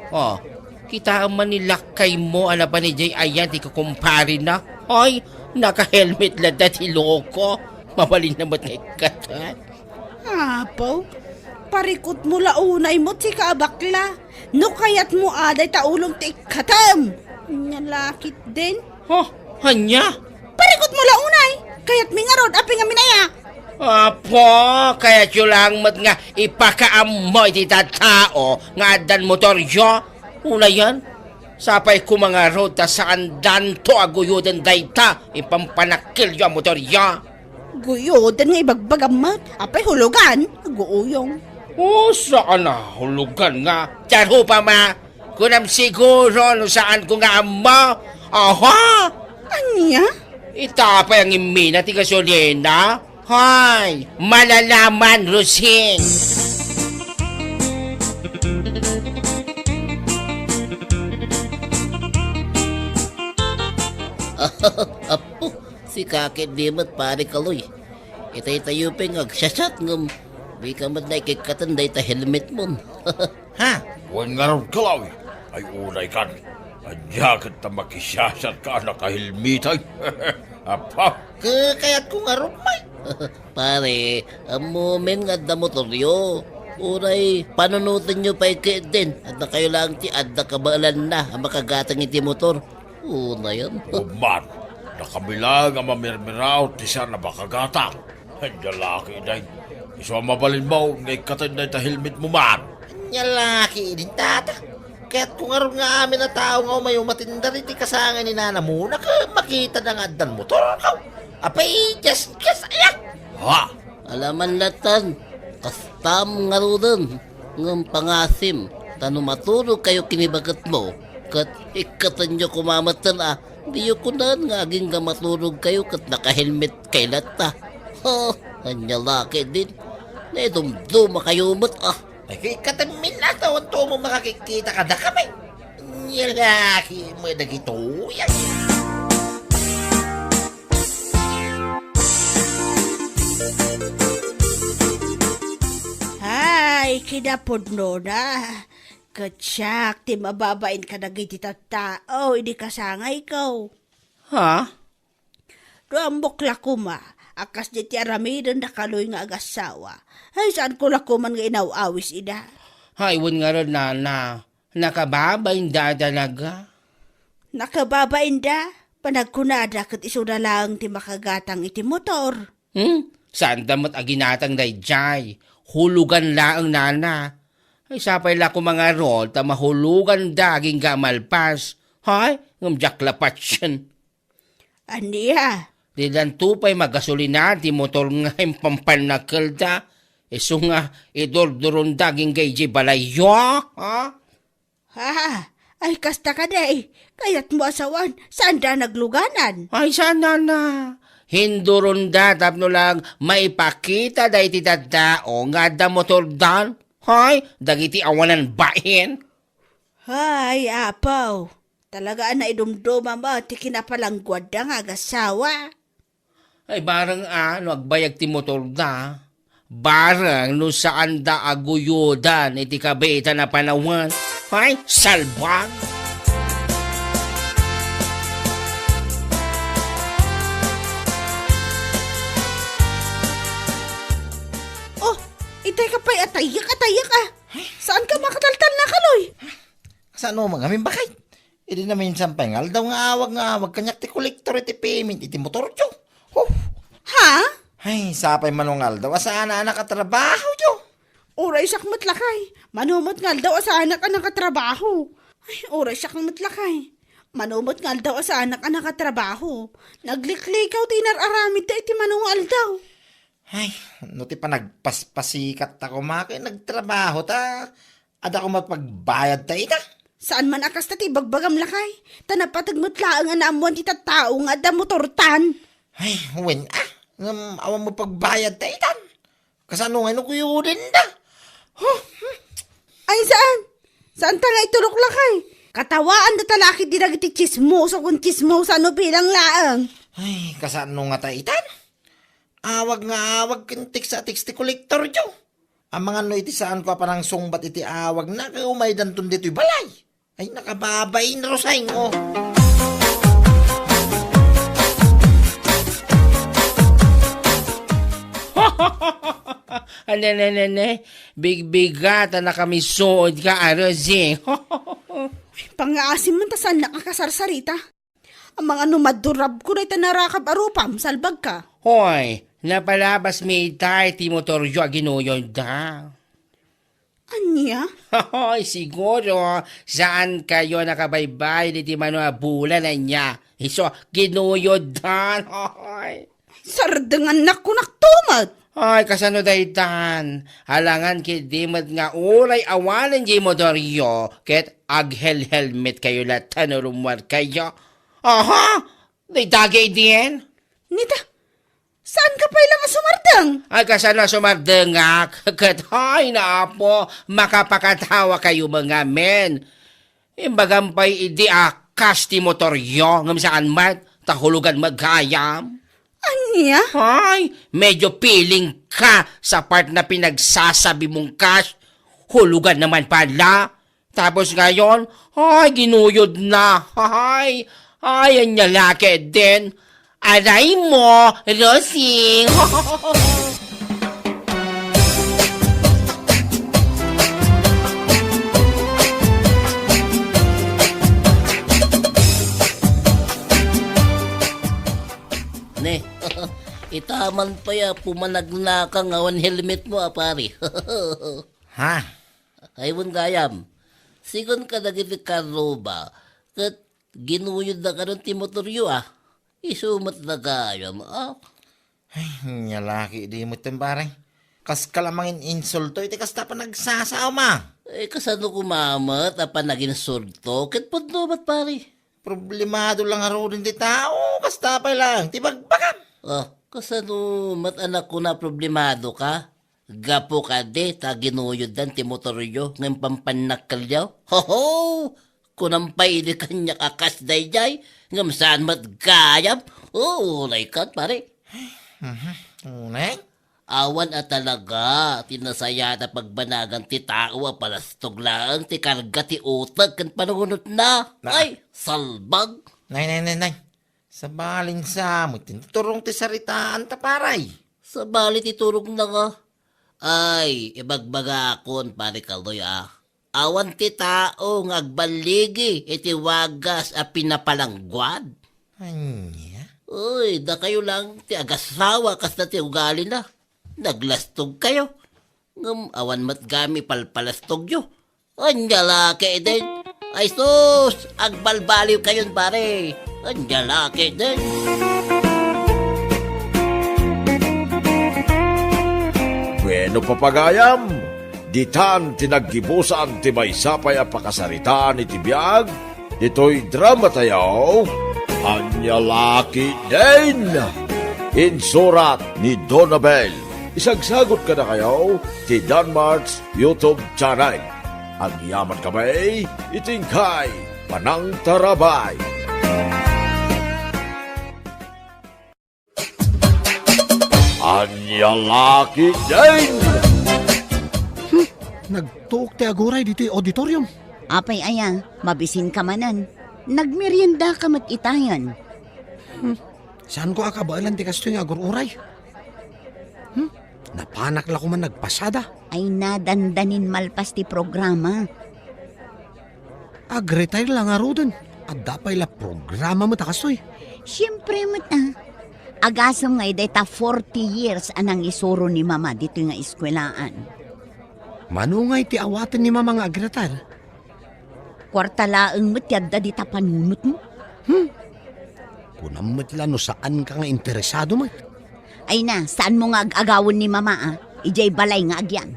Oh, kitaem man ni lakkaymo a napan idiay ayan ti kukumparena. Ay, naka-helmet latta ti loko. Mabalinna met nga ikkaten. Apo, parikutmo la unay met sika a bakla. No kayatmo a dayta ulom ti ikkatem. Ania la ketdin? Huh, ania? Parikutmo la unay. Kayatmi ngarud, apay ngamin aya? Apo, kayatyo lang met nga ipakaammo iti tattao nga addan motoryo. Unayen, sapay koma ngarud ta saandanto a guyoden dayta ipampanakkilyo a motoryo. Guyoden nga ibagbagam met, apay hulugan, aguuyong. O, saan a hulugan nga? Ti arupam a, kunam siguro no saanko nga ammo. Aha! Ania? Ita pay a ngimmina ti gasolina? Hay, malalaman, Rosing! Apo, sika ketdi met, Pare Kaloy. Itay tayo pay nga agsiasat ngem dika met naikikkaten dayta helmetmon. Ha? Wen ngarud, Kaloy. Ay, unay kan. Ania ket ta makisiasat ka a nakahelmetay? Apa? Ke-, kayatko ngarud, May. Pare, ammomin nga adda motoryo. Uray, panunotenyo pay ketdin. Adda kayo lang ti adda kabaelanna a makagatang iti motor. Unayan. Umman, nakamilang a mamirmiraw ti saan a makagatang. Ania la ketdin. Isu a mabalinmo nga ikkaten dayta helmetmo man. Ania la ketdin, tata. Kayatko ngarud nga amin a tao nga umay umatin dagiti kasangay ni nanamona ket makitana nga addan motor. Aw, apay, just, just, ayak! Ha? Alaman latan, kastam ngaruden, ngem pangasim, ta no maturogkayo ken ni baketmo, ket ikkatenyo koma metten a, diyo kunen nga agingga maturogkayo ket nakahelmetkay latta. Ha, ania la ketdin, naidumdumakayo met a. Ay, kay katammin na, tawanto mo makakikita kadakami. Nia la ketdin dagitoy. Hay, kinapudnona. Ket siak ti mababain kadagiti tattao idi kasangayko. Ha? No ammok la koma a kasdi ti aramiden da Kaloy nga agassawa, ay, saanko la koman nga inaw-awis ida. Hay, wen ngarud, nana, nakababainda talaga. Nakababainda? Panagkunada ket isuna laeng ti makagatang iti motor. Hmm? Saanda met a ginatang daydiay. Hulugan laeng, nana. Ay, sapay la koma ngarud ta mahuloganda agingga a malpas. Hay, ngem diak la patien. Ania? Didanto pay magasolina ti motor nga impampannakelda. Isu nga idurduronda agingga idiay balayyo, ha? Ha? Ay, kasta kadi. Kayatmo a sawen, saanda nagluganan? Ay, saan, nana. Hinduronda tapno lang maipakita dayta tattao nga adda motordan. Hay, dagiti awanan bain. Hay, apaw. Talaga a naidumduma met ti kinapalangguadda nga agassawa. Ay, bareng a no agbayag ti motorda. Bareng no saanda a guyodan iti kabiitan a panawen. Ay, salbag! Oh, itay ka pay, atayek, atayek, ah. Saanka makataltalna, Kaloy? Kasano man ngamin, baket? Idi naminsan pay nga aldaw nga awag nga awag kaniak ti kolektor iti payment iti motoryo. Huh! Ha? Ay, sapay mano nga aldaw a saanak a nakatrabahoyo. Uray siak met, lakay. Mano met nga aldaw a saanak a nakatrabaho. Ay, uray siak met, lakay. Mano met nga aldaw a saanak a nakatrabaho. Nagliklikaw ti inar-aramidda iti mano nga aldaw. Ay, no ti panagpaspasikatko koma ket nagtrabaho ta, adda koma pagbayadta ita. Saan man a kasta ti ibagbagam, lakay. Ta napateg met laeng a naammoan ti tattao nga adda motortan. Ay, wen a. Ngem awan met pagbayadta itan. Kasano ngay no kuyodenda? Huh. Ay, saan? Saanta nga iturok, lakay? Katawaanda ta la ketdi dagiti tsismoso ken tsismosa no bilang laeng. Ay, kasano ngata itan? Awag nga awag ken teksa a teks ti kolektoryo. Amangan no iti saanko a panangsungbat iti awagna ket umaydanton ditoy balay. Ay, nakababain, Roseng, oh. Ane, ne, ne, ne. Bigbigat a nakamisuod ka, a Roseng. Pangngaasim man ta saannak a kasarsarita. Amangan no madurabko dayta narakab a rupam, salbagka. Hoy, napalabasmi itay ti motoryo a ginuyodda. Ania? Hoy, siguro, saankayo nakabaybay iti mano a bulan ania. Isu, ginuyoddan. Hoy. Sardengannak kunak tumet. Ay, kasano daytan? Alangan ketdi met nga uray awanen diay motoryo, ket aghelhelmetkayo latta no rummuarkayo. Aha! Dayta gaydian? Nita, saanka pay lang a sumardeng? Ay, kasano a sumardengak? Ket, hay, naapo, makapakatawakayo met ngamin. Imbagam pay idi a kas ti motoryo, ngem saan met. Ta hulugan met gayam. Ania? Ay, medyo feeling ka sa part na pinagsasabi mong cash. Hulugan naman pala. Tapos ngayon, ay, ginuyod na. Ay, ay, ania la ketdin. Aray mo, Rosing. Ne, ita man pay a pumanagnaka nga awan helmet mo, a pare. Ha? Ay, wen gayam. Sigun kadagiti karruba, ket ginuyodda kadon ti motoryo, a. Isu met da gayam, a. Ay, ania la ketdi met, pare. Kaska la mangin-insulto iti kasta a panagsasaom, a. Eh, kasano koma met a panaginsulto? Ket pudno met, pare. Problemado la ngaruden ti tao, kasta pay laeng ti bagbagam. Ah, kasano met a kuna problemado ka? Gapu kadi ta ginuyoddan ti motoryo ngem pampannakkelyo? Hoho! Kunam pay idi kaniak a kas daydiay, ngem saan met gayam. Oo, uray ket, pare. Mhm. Unay? Awan a talaga ti nasayaat a pagbanagan ti tao a palastog laeng ti karga ti uteg ken panunotna. Na- Ay, salbag! Nay, nay, nay, nay. Sabalin sa met ti turong ti saritaanta, pare. Sabali ti turongna nga. Ay, ibagbagakon, pare Kaloy, a. Awan ti tao nga agballigi iti wagas a pinapalangguad. Ania? Uy, dakayo lang ti agasawa kasta ti ugalina. Naglastog kayo. Ngem awan met gayam ipalpalastogyo. Ania la ketdin? Ay sus, agbalbaliw kayon, pare. Ania la ketdin? Bueno, pagayam, ditan ti naggibusan ti maysa pay a pakasaritaan iti biag ditoy dramatayo, Ania la ketdin? Insurat ni Donabel. Isagsagot kadakayo ti Danmart's YouTube channel. Agyamankami iti inkay panangtarabay. Ania la ketdin? Hmm, nagtuok ti aguray ditoy auditorium. Apay aya, mabisinka manen. Nagmeriendaka met itayen. Hmm, saanko a kabaelan ti kastoy nga agur-uray. Hmm, napanak la koman nagpasada. Ay, nadandanin malpas ti programa. Ag-retire la ngaruden. Adda pay la programa met a kastoy. Siempre met, a. Agasem nga idi ta forty years a nangisuro ni Mama ditoy nga eskuelaan. Mano ngay ti awaten ni Mama nga ag-retire? Kuarta laeng met ti adda dita panunotmo. Hmm. Kunam met la no saanka nga interesado met. Ay na, saanmo nga ag-agawen ni Mama, a? Idiay balay nga agyan.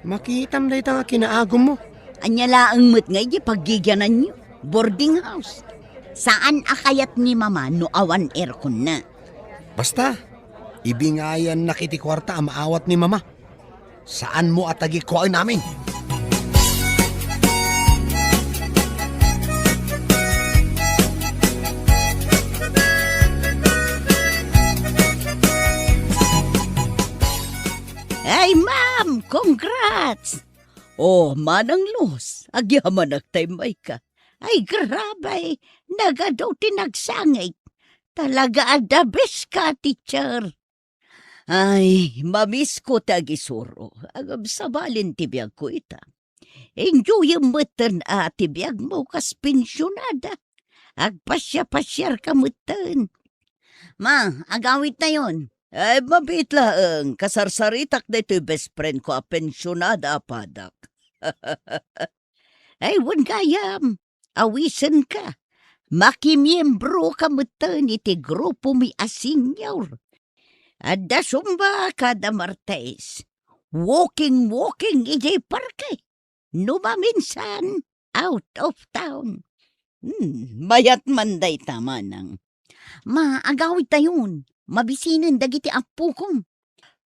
Makitam dayta nga kinaagummo. Ania laeng met nga idiay paggigiananyo? Boarding house. Saan a kayat ni Mama no awan airconna. Basta, ibingayannak iti kuarta a maawat ni Mama. Saanmo a tagikuaen amin. Ay, ma'am! Congrats! Oh, Manang Luz, agyamanak ta immayka. Ay, grabe! Nagadu ti nagsangit. Talaga a the best ka, teacher. Ay, mamisko ti agisuro. Agabsabalin ti biagko ita. Enjoyem metten a ti biagmo kas pensionada. Agpasiapasiarka metten. Ma, agawidtayon. Ay, mabiit laeng, kasarsaritak daytoy best friend ko a pensionada a padak. Ay, wen gayam, awisenka. Makimiembroka metten iti grupomi a senior. Adda Zumba kada Martes. Walking, walking idiay parke. No maminsan, out of town. Hmm, mayat man dayta, manang. Ma, agawidtayon. Mabisinen dagiti appokom.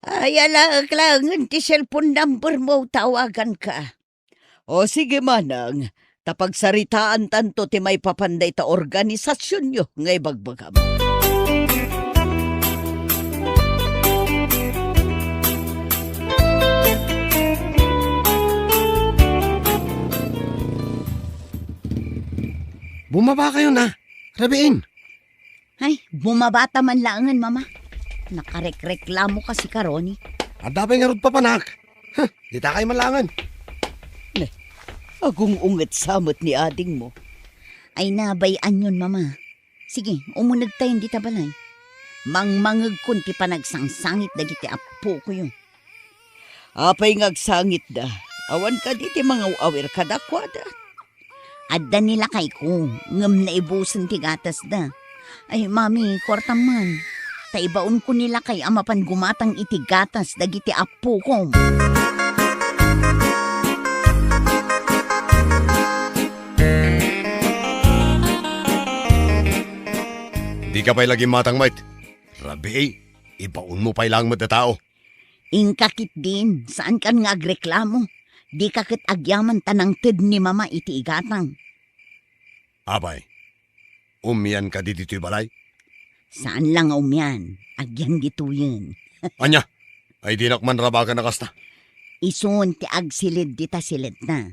Ay, alaek laengen ti cellphone number mo, tawaganka. O sige, manang, ta pagsaritaantanto ti maipapan dayta organisasionyo nga ibagbagam. Bumabakayon a. Rabiin. Ay, bumabata man laengen, Mama. Nakarekreklamo kasi ka, Ronnie. Adda pay ngarud papanak. Huh, ditakay man laengen. Ne, agung-unget sa met ni adingmo. Ay, nabay-anyon, Mama. Sige, umunegtayon dita balay. Mangmangegkon ti panagsangsangit dagiti appokoyo. Apay nga agsangitda? Awan kadi ti mangaw-awir kadakuada? Adda ni lakayko, ngem naibusen ti gatasda. Ay, Mami, kuartam man. Ta ibaonko ni lakay a mapan gumatang iti gatas dagiti appokom. Dika pay la gimmatang met. Rabii, ibaonmo pay laeng met a tao. Inka ketdin, saankan nga agreklamo. Dika ket agyaman ta nangted ni Mama iti igatang. Apay, umian kadi ditoy balay? Saan la nga umian, agyan ditoyen. Ania? Ay dinak man rabaken a kasta. Isun ti agsiled dita siledna.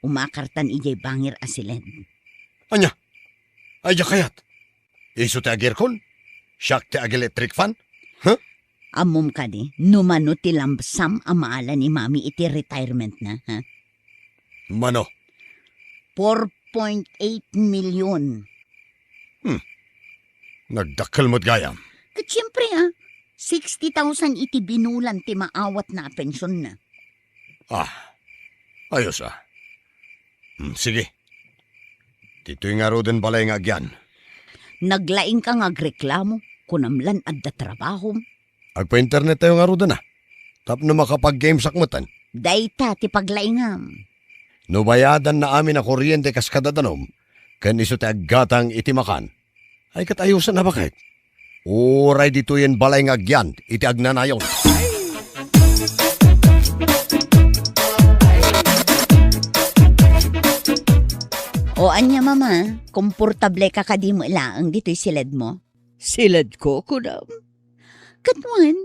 Umakartan idiay bangir a siled. Ania? Ay diak kayat. Isu ti agirkon? Siak ti ag-electric fan? Huh? Ammom kadi, no mano ti lump sum a maala ni Mami iti retirement na, ha? Mano? Four point eight million. Hmm. Nagdakkel met gayam. Ket siempre, ah, sixty thousand iti binulan ti maawatna a pensionna. Ah, ayos, ah. Hmm, sige. Ditoy ngaruden balay nga agyan. Naglaingka nga agreklamo, kunam lan adda trabahom. Agpa-internet tayo ngaruden, ah. Tapno makapag-gamesak metten. Dayta ti paglaingam. No bayadanna amin a kuryente kas kadadanom, ken isu ti aggatang iti makan, ay ket ayosen a baket. Uray ditoyen balay nga agyan iti agnanayon. O ania, Mama, komportable ka kadi met laeng ditoy siledmo? Siledko, kunam? Ket wen,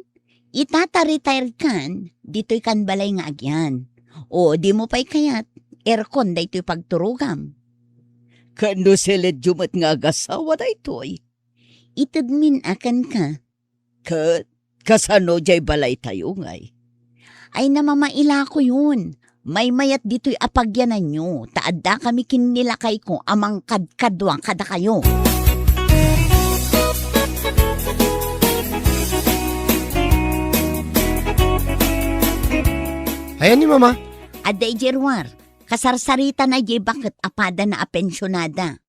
ita ta retired kan, ditoy kan balay nga agyan. O dimo pay kayat, aircon daytoy pagturogam. Ket no siledyo met nga agasawa daytoy? Itedmin a kenka. Ket kasano diay balaytayo ngay? Ay, namamailakoyon. Maymayat ditoy a pagyananyo, ta addakami ken ni lakayko a mangkadkadua kadakayo. Ayan ni Mama. Adda idiay ruar. Kasarsaritana idiay baket a padana a pensionada.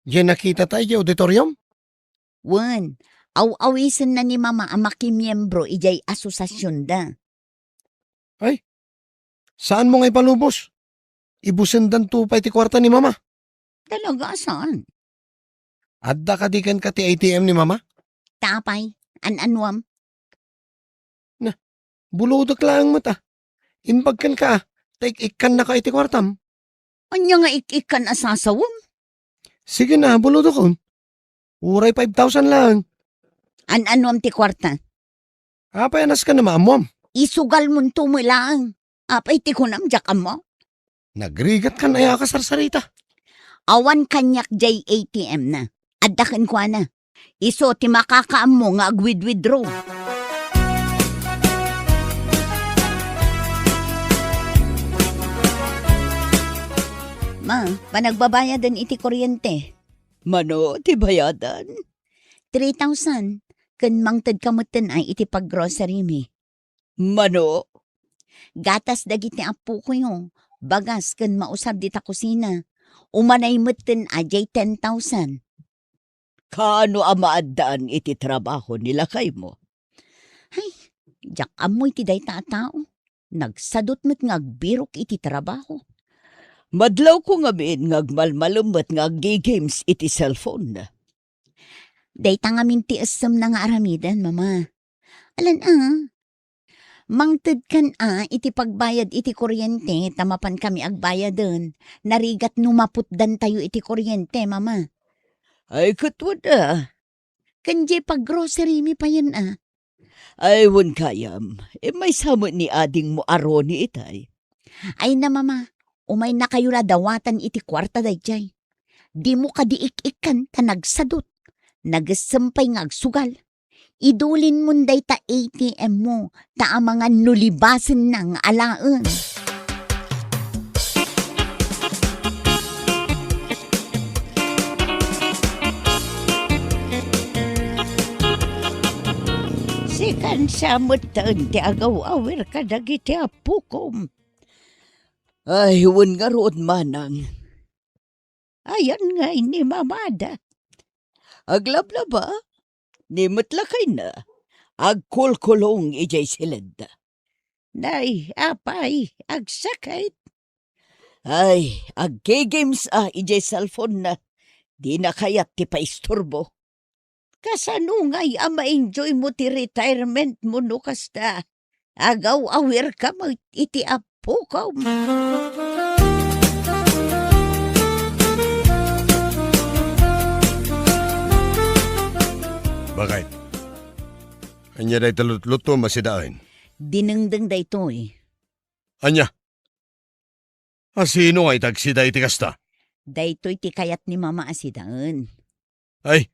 Diay nakitata idiay auditorium? Wen, aw-awisenna ni Mama a makimiembro idiay asosasionda. Ay, saanmo nga ipalubos? Ibusendanto pay ti kuarta ni Mama. Talaga, saan? Adda kadi kenka ti A T M ni Mama? Ta apay, an-anuam? Na, bulodek laeng met a. Imbag kenka a, ta ik-ikkannaka iti kuartam. Ania nga ik-ikkan a sasawem? Sige na, bulodekon. Uray five thousand laeng. An-anuam ti kuarta? Apay a nasken a maammuam? Isugalmonto met laeng. Apay ti kunam, diak ammo? Nagrigatkan aya a kasarsarita? Awan kaniak diay A T M na. Adda kenkuana. Isu ti makakaammo nga agwidwithdraw. Ma, panagbabayaden iti kuryente. Mano ti bayadan? Three thousand. Ken mangted ka metten ay iti paggrocery mi. Mano? Gatas dagiti appokoyo, bagas ken mausab dita kusina. Umanay metten a diay ten thousand. Kaano a maaddaan iti trabaho ni lakaymo? Ay, diak ammo iti dayta a tao. Nagsadut met nga agbirok iti trabaho. Madlawko ngamin nga agmalmalem met nga aggi-games iti cellphone. Dayta ngamin ti essemna nga aramiden, Mama. Alan a, mangted kan a iti pagbayad iti kuryente ta mapan kami agbayaden. Narigat no maputdantayo iti kuryente, Mama. Ay, ket wen a. Ken diay paggrocery mi payen a. Ay, wen gayam, immay sa met ni adingmo a Ronnie itay. Ay na, Mama, umaynakayo la dawatan iti kuarta daydiay. Dimo kadi ik-ikkan ta nagsadut. Nagessem pay nga agsugal. Idulinmon dayta A T M mo, ta amangan no libasenna nga alaen. Sikan sa metten ti agaw-awir kadagiti appokom. Ay, wen ngarud, manang. Ayan ngay ni mamada. Aglablaba, ni met lakayna, agkulkulong idiay siledda. Nay, apay, agsakit. Ay, agge-games a idiay cellphone na. Dina kayat ti paisturbo. Kasano ngay a ma-enjoy mo ti retirement mo no kasta? Agaw-awir ka met iti appokom. Bakit? Ania dayta lutlutom a sidaen? Dinengdeng daytoy. Ania? A sino nga iti agsida iti kasta? Daytoy ti kayat ni Mama a sidaen. Ay,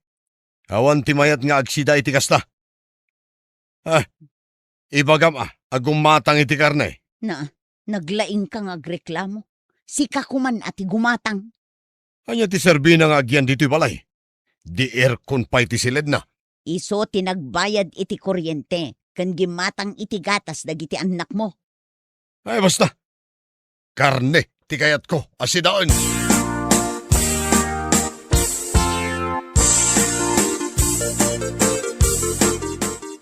awan ti mayat nga agsida iti kasta. Ah, ibagam a, a gumatang iti karne. Na, naglaingka nga agreklamo. Sika koman a ti gumatang. Ania ti serbina nga agyan ditoy balay? Di aircon pay ti siledna. Isu ti nagbayad iti kuryente ken gimmatang iti gatas dagiti annakmo. Ay, basta. Karne ti kayatko a sidaen.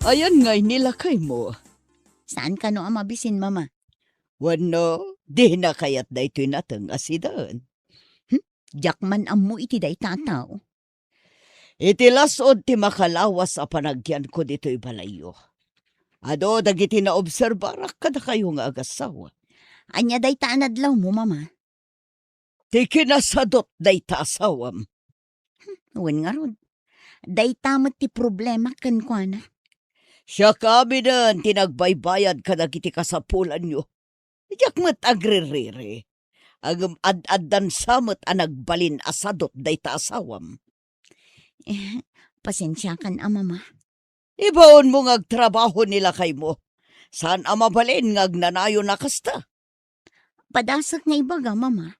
Ayan ngay ni lakaymo. Saan kano a mabisin, Mama? Wenno, dina kayat daytoy nateng a sidaen? Hmm? Diak man ammo iti dayta a tao. Iti las-ud ti makalawas a panagyanko ditoy balayyo, adu dagiti naobserbarak kadakayo nga agassawa. Ania dayta a nadlawmo, Mama? Ti kinasadut dayta asawam. Hmm, wen ngarud. Dayta met ti problema kenkuana. Siak aminen ti nagbaybayad kadagiti kasapulanyo. Diak met agririri. Ngem ad-addan sa met a nagbalin a sadut dayta asawam. Eh, pasensiakan a, Mama. Ibaonmo nga agtrabaho ni lakaymo. Saan a mabalin nga agnanayon a kasta. Padasek nga ibaga, Mama.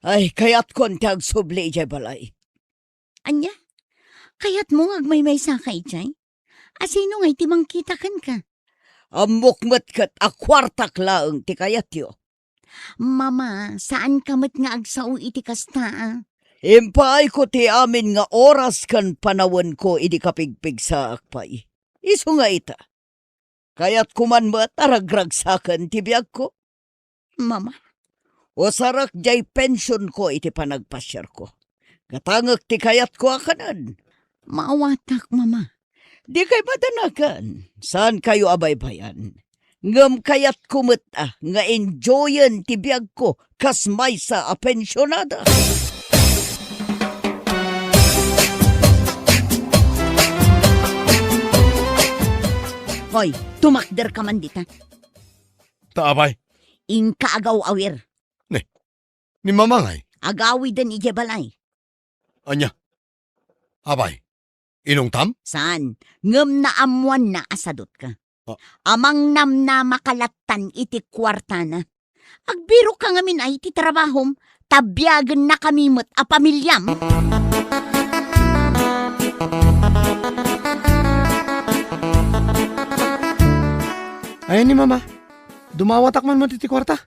Ay, kayatkon ti agsubli idiay balay. Ania? Kayatmo nga agmaymaysaka idiay? A sino ngay ti mangkita kenka? Ammok met ket a kuartak laeng ti kayatyo. Mama, saanka met nga agsao iti kasta, a? Impaayko ti amin nga oras ken panawenko idi kapigpigsaak pay. Isu nga ita, kayatko man met a ragragsaken ti biagko. Mama. Usarak diay pensionko iti panagpasiarko. Gatangek ti kayatko a kanen. Maawatak, Mama. Dikay madanagan. Saankayo a baybayan. Ngem kayatko met a nga enjoyen ti biagko kas maysa a pensionada. Hoy, tumakderka man dita. Ta apay? Inka agaw-awir. Ne, ni Mama ngay? Agawiden idiay balay. Ania? Apay, inungtam? Saan, ngem naammoanna a sadutka. Ah. Amangnamnamaka lattan iti kuartana. Agbirokka ngamin ay iti trabahom, ta biagennakami met a pamiliam. Ayan ni Mama. Dumawatak man met iti kuarta.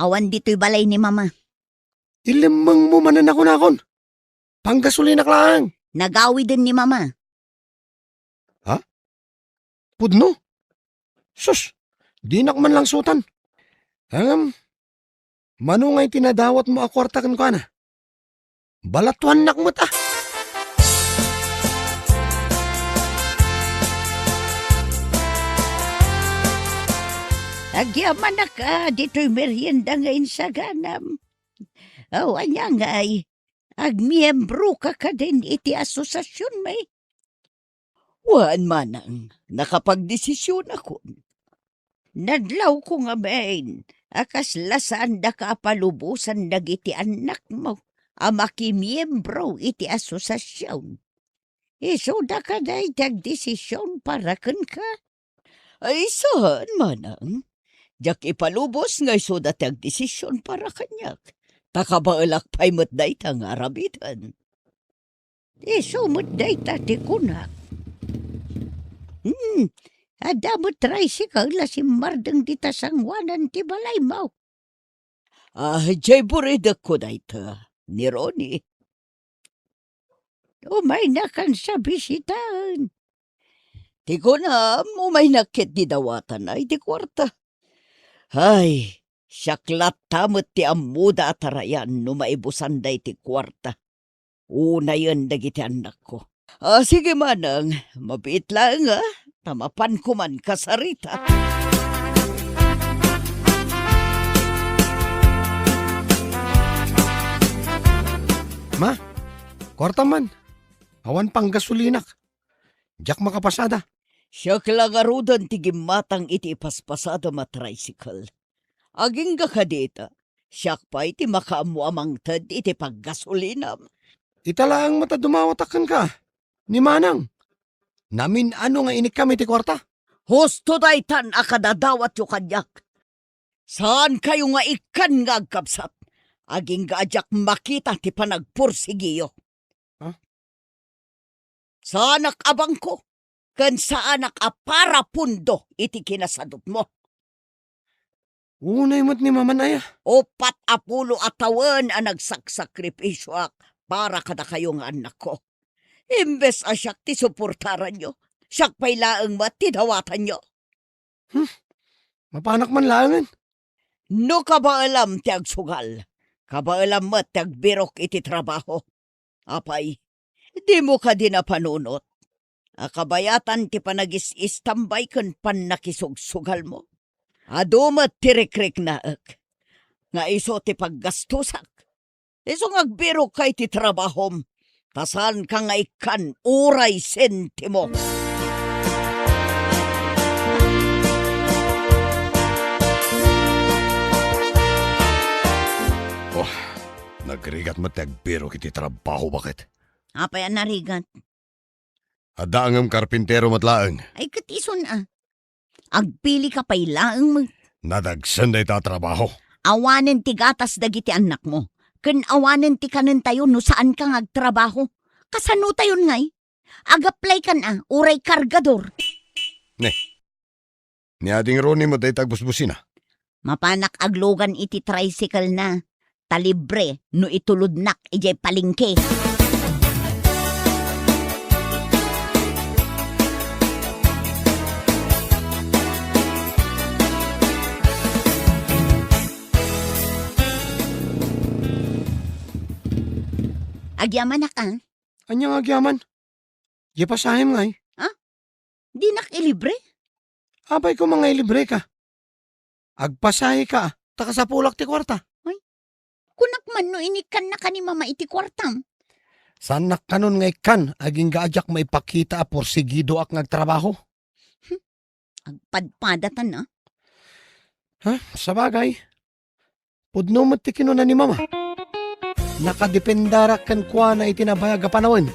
Awan ditoy balay ni Mama. Ilemmengmo manen a kunakon. Panggasolinak laeng. Nagawiden ni Mama. Ha? Pudno? Sus, dinak man langsutan. Ngem, mano ngay ti nadawatmo a kuarta kenkuana? Balatuannak met a. Agyamanak a ditoy merienda nga insaganam. Aw, ania ngay, agmiembroka kadin iti asosasionmi? Wen, manang, nakapagdesisionakon. Nadlawko ngamin a kasla saandaka a palubosan dagiti annakmo a makimiembro iti asosasion. Isuda kadi ti agdesision para kenka? Ay, saan, manang. Diak ipalubos nga isuda ti agdesision para kaniak. Ta kabaelak pay met dayta nga aramiden. Isu met dayta ti kunak. Hmm, adda met tricycle a simmardeng dita sangoanan ti balaymo. Ah, jay buridekko dayta, ni Ronnie. Umaynakan sa bisitaen. Ti kunam, umaynak ket di dawatana iti kuarta. Ay, siak latta met ti ammoda a tarayan no maibusanda iti kuarta. Unayen dagiti annakko. Ah, sige manang, mabiit laeng, ah, ta mapanko man kasarita. Ma, kuarta man. Awan panggasolinak. Diak makapasada. Siak la ngaruden ti gimmatang iti ipaspasadam a tricycle. Agingga kadita, siak pay ti makaammo a mangted iti paggasolinam. Ita laeng met a dumawatak kenka, ni manang. Namin-ano nga inikkam iti kuarta? Husto daytan a kadadawatyo kaniak. Saankayo nga ikkan nga agkabsat. Agingga a diak makita ti panagpursigiyo. Ha? Saanak a bangko, ken saanak a parapundo iti kinasadutmo. Unay met ni Maman aya. Uppat a pulo a tawen a nagsaksakripisioak para kadakayo nga annakko. Imbes a siak ti suportaranyo, siak pay laeng met ti dawatanyo. Hmm, mapanak man laengen. No kabaelam ti agsugal, kabaelam met ti agbirok iti trabaho. Apay, dimo kadi napanunot a kabayatan ti panagis-istambay ken pannakisugsugalmo? Adu met ti rikriknaek nga isu ti paggastosak. Isu nga agbirokka iti trabahom, ta saanka nga ikkan uray sentimo. Oh, nagrigat met ti agbirok iti trabaho, baket. Apay a narigat? Adda ngem karpintero met laeng. Ay, ket isun a. Agpilika pay laeng met. Nadagsen dayta a trabaho. Awanen ti gatas dagiti annakmo, ken awanen ti kanentayo no saanka nga agtrabaho. Kasanotayon ngay? Agaplaykan a, uray kargador. Ne. Ni Ading Ronnie met dayta agbusbusina. Mapanak aglugan iti tricycle na, ta libre no itulodnak idiay palengke. Agyamanak a. Ania nga agyaman? Diay pasahem ngay? Ha? Dinak ilibre? Apay koma nga ilibreka? Agpasaheka, ta kasapulak ti kuarta. Ay, kunak man no inikkannaka ni Mama iti kuartam. Saannak kanon nga ikkan, agingga a diak maipakita a porsigidoak nga agtrabaho. Hmm, agpadpadatan a. Ha? Sabagay, pudno met ti kinuna ni Mama. Nakadependarak kenkuana iti nabayag a panawen.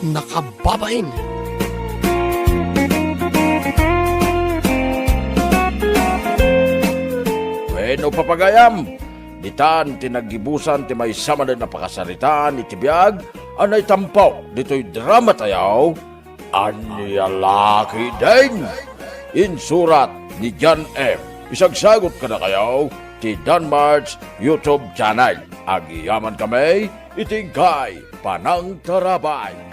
Nakababain. Wenno, papagayam, ditan ti naggibusan ti maysa manen a pakasaritaan iti biag a naitampo ditoy drama tayo, Ania la ketdin? Insurat ni John M. Isagsagut kadakayo ti Danmart's YouTube channel. Agyamankami iti inkay panangtarabay.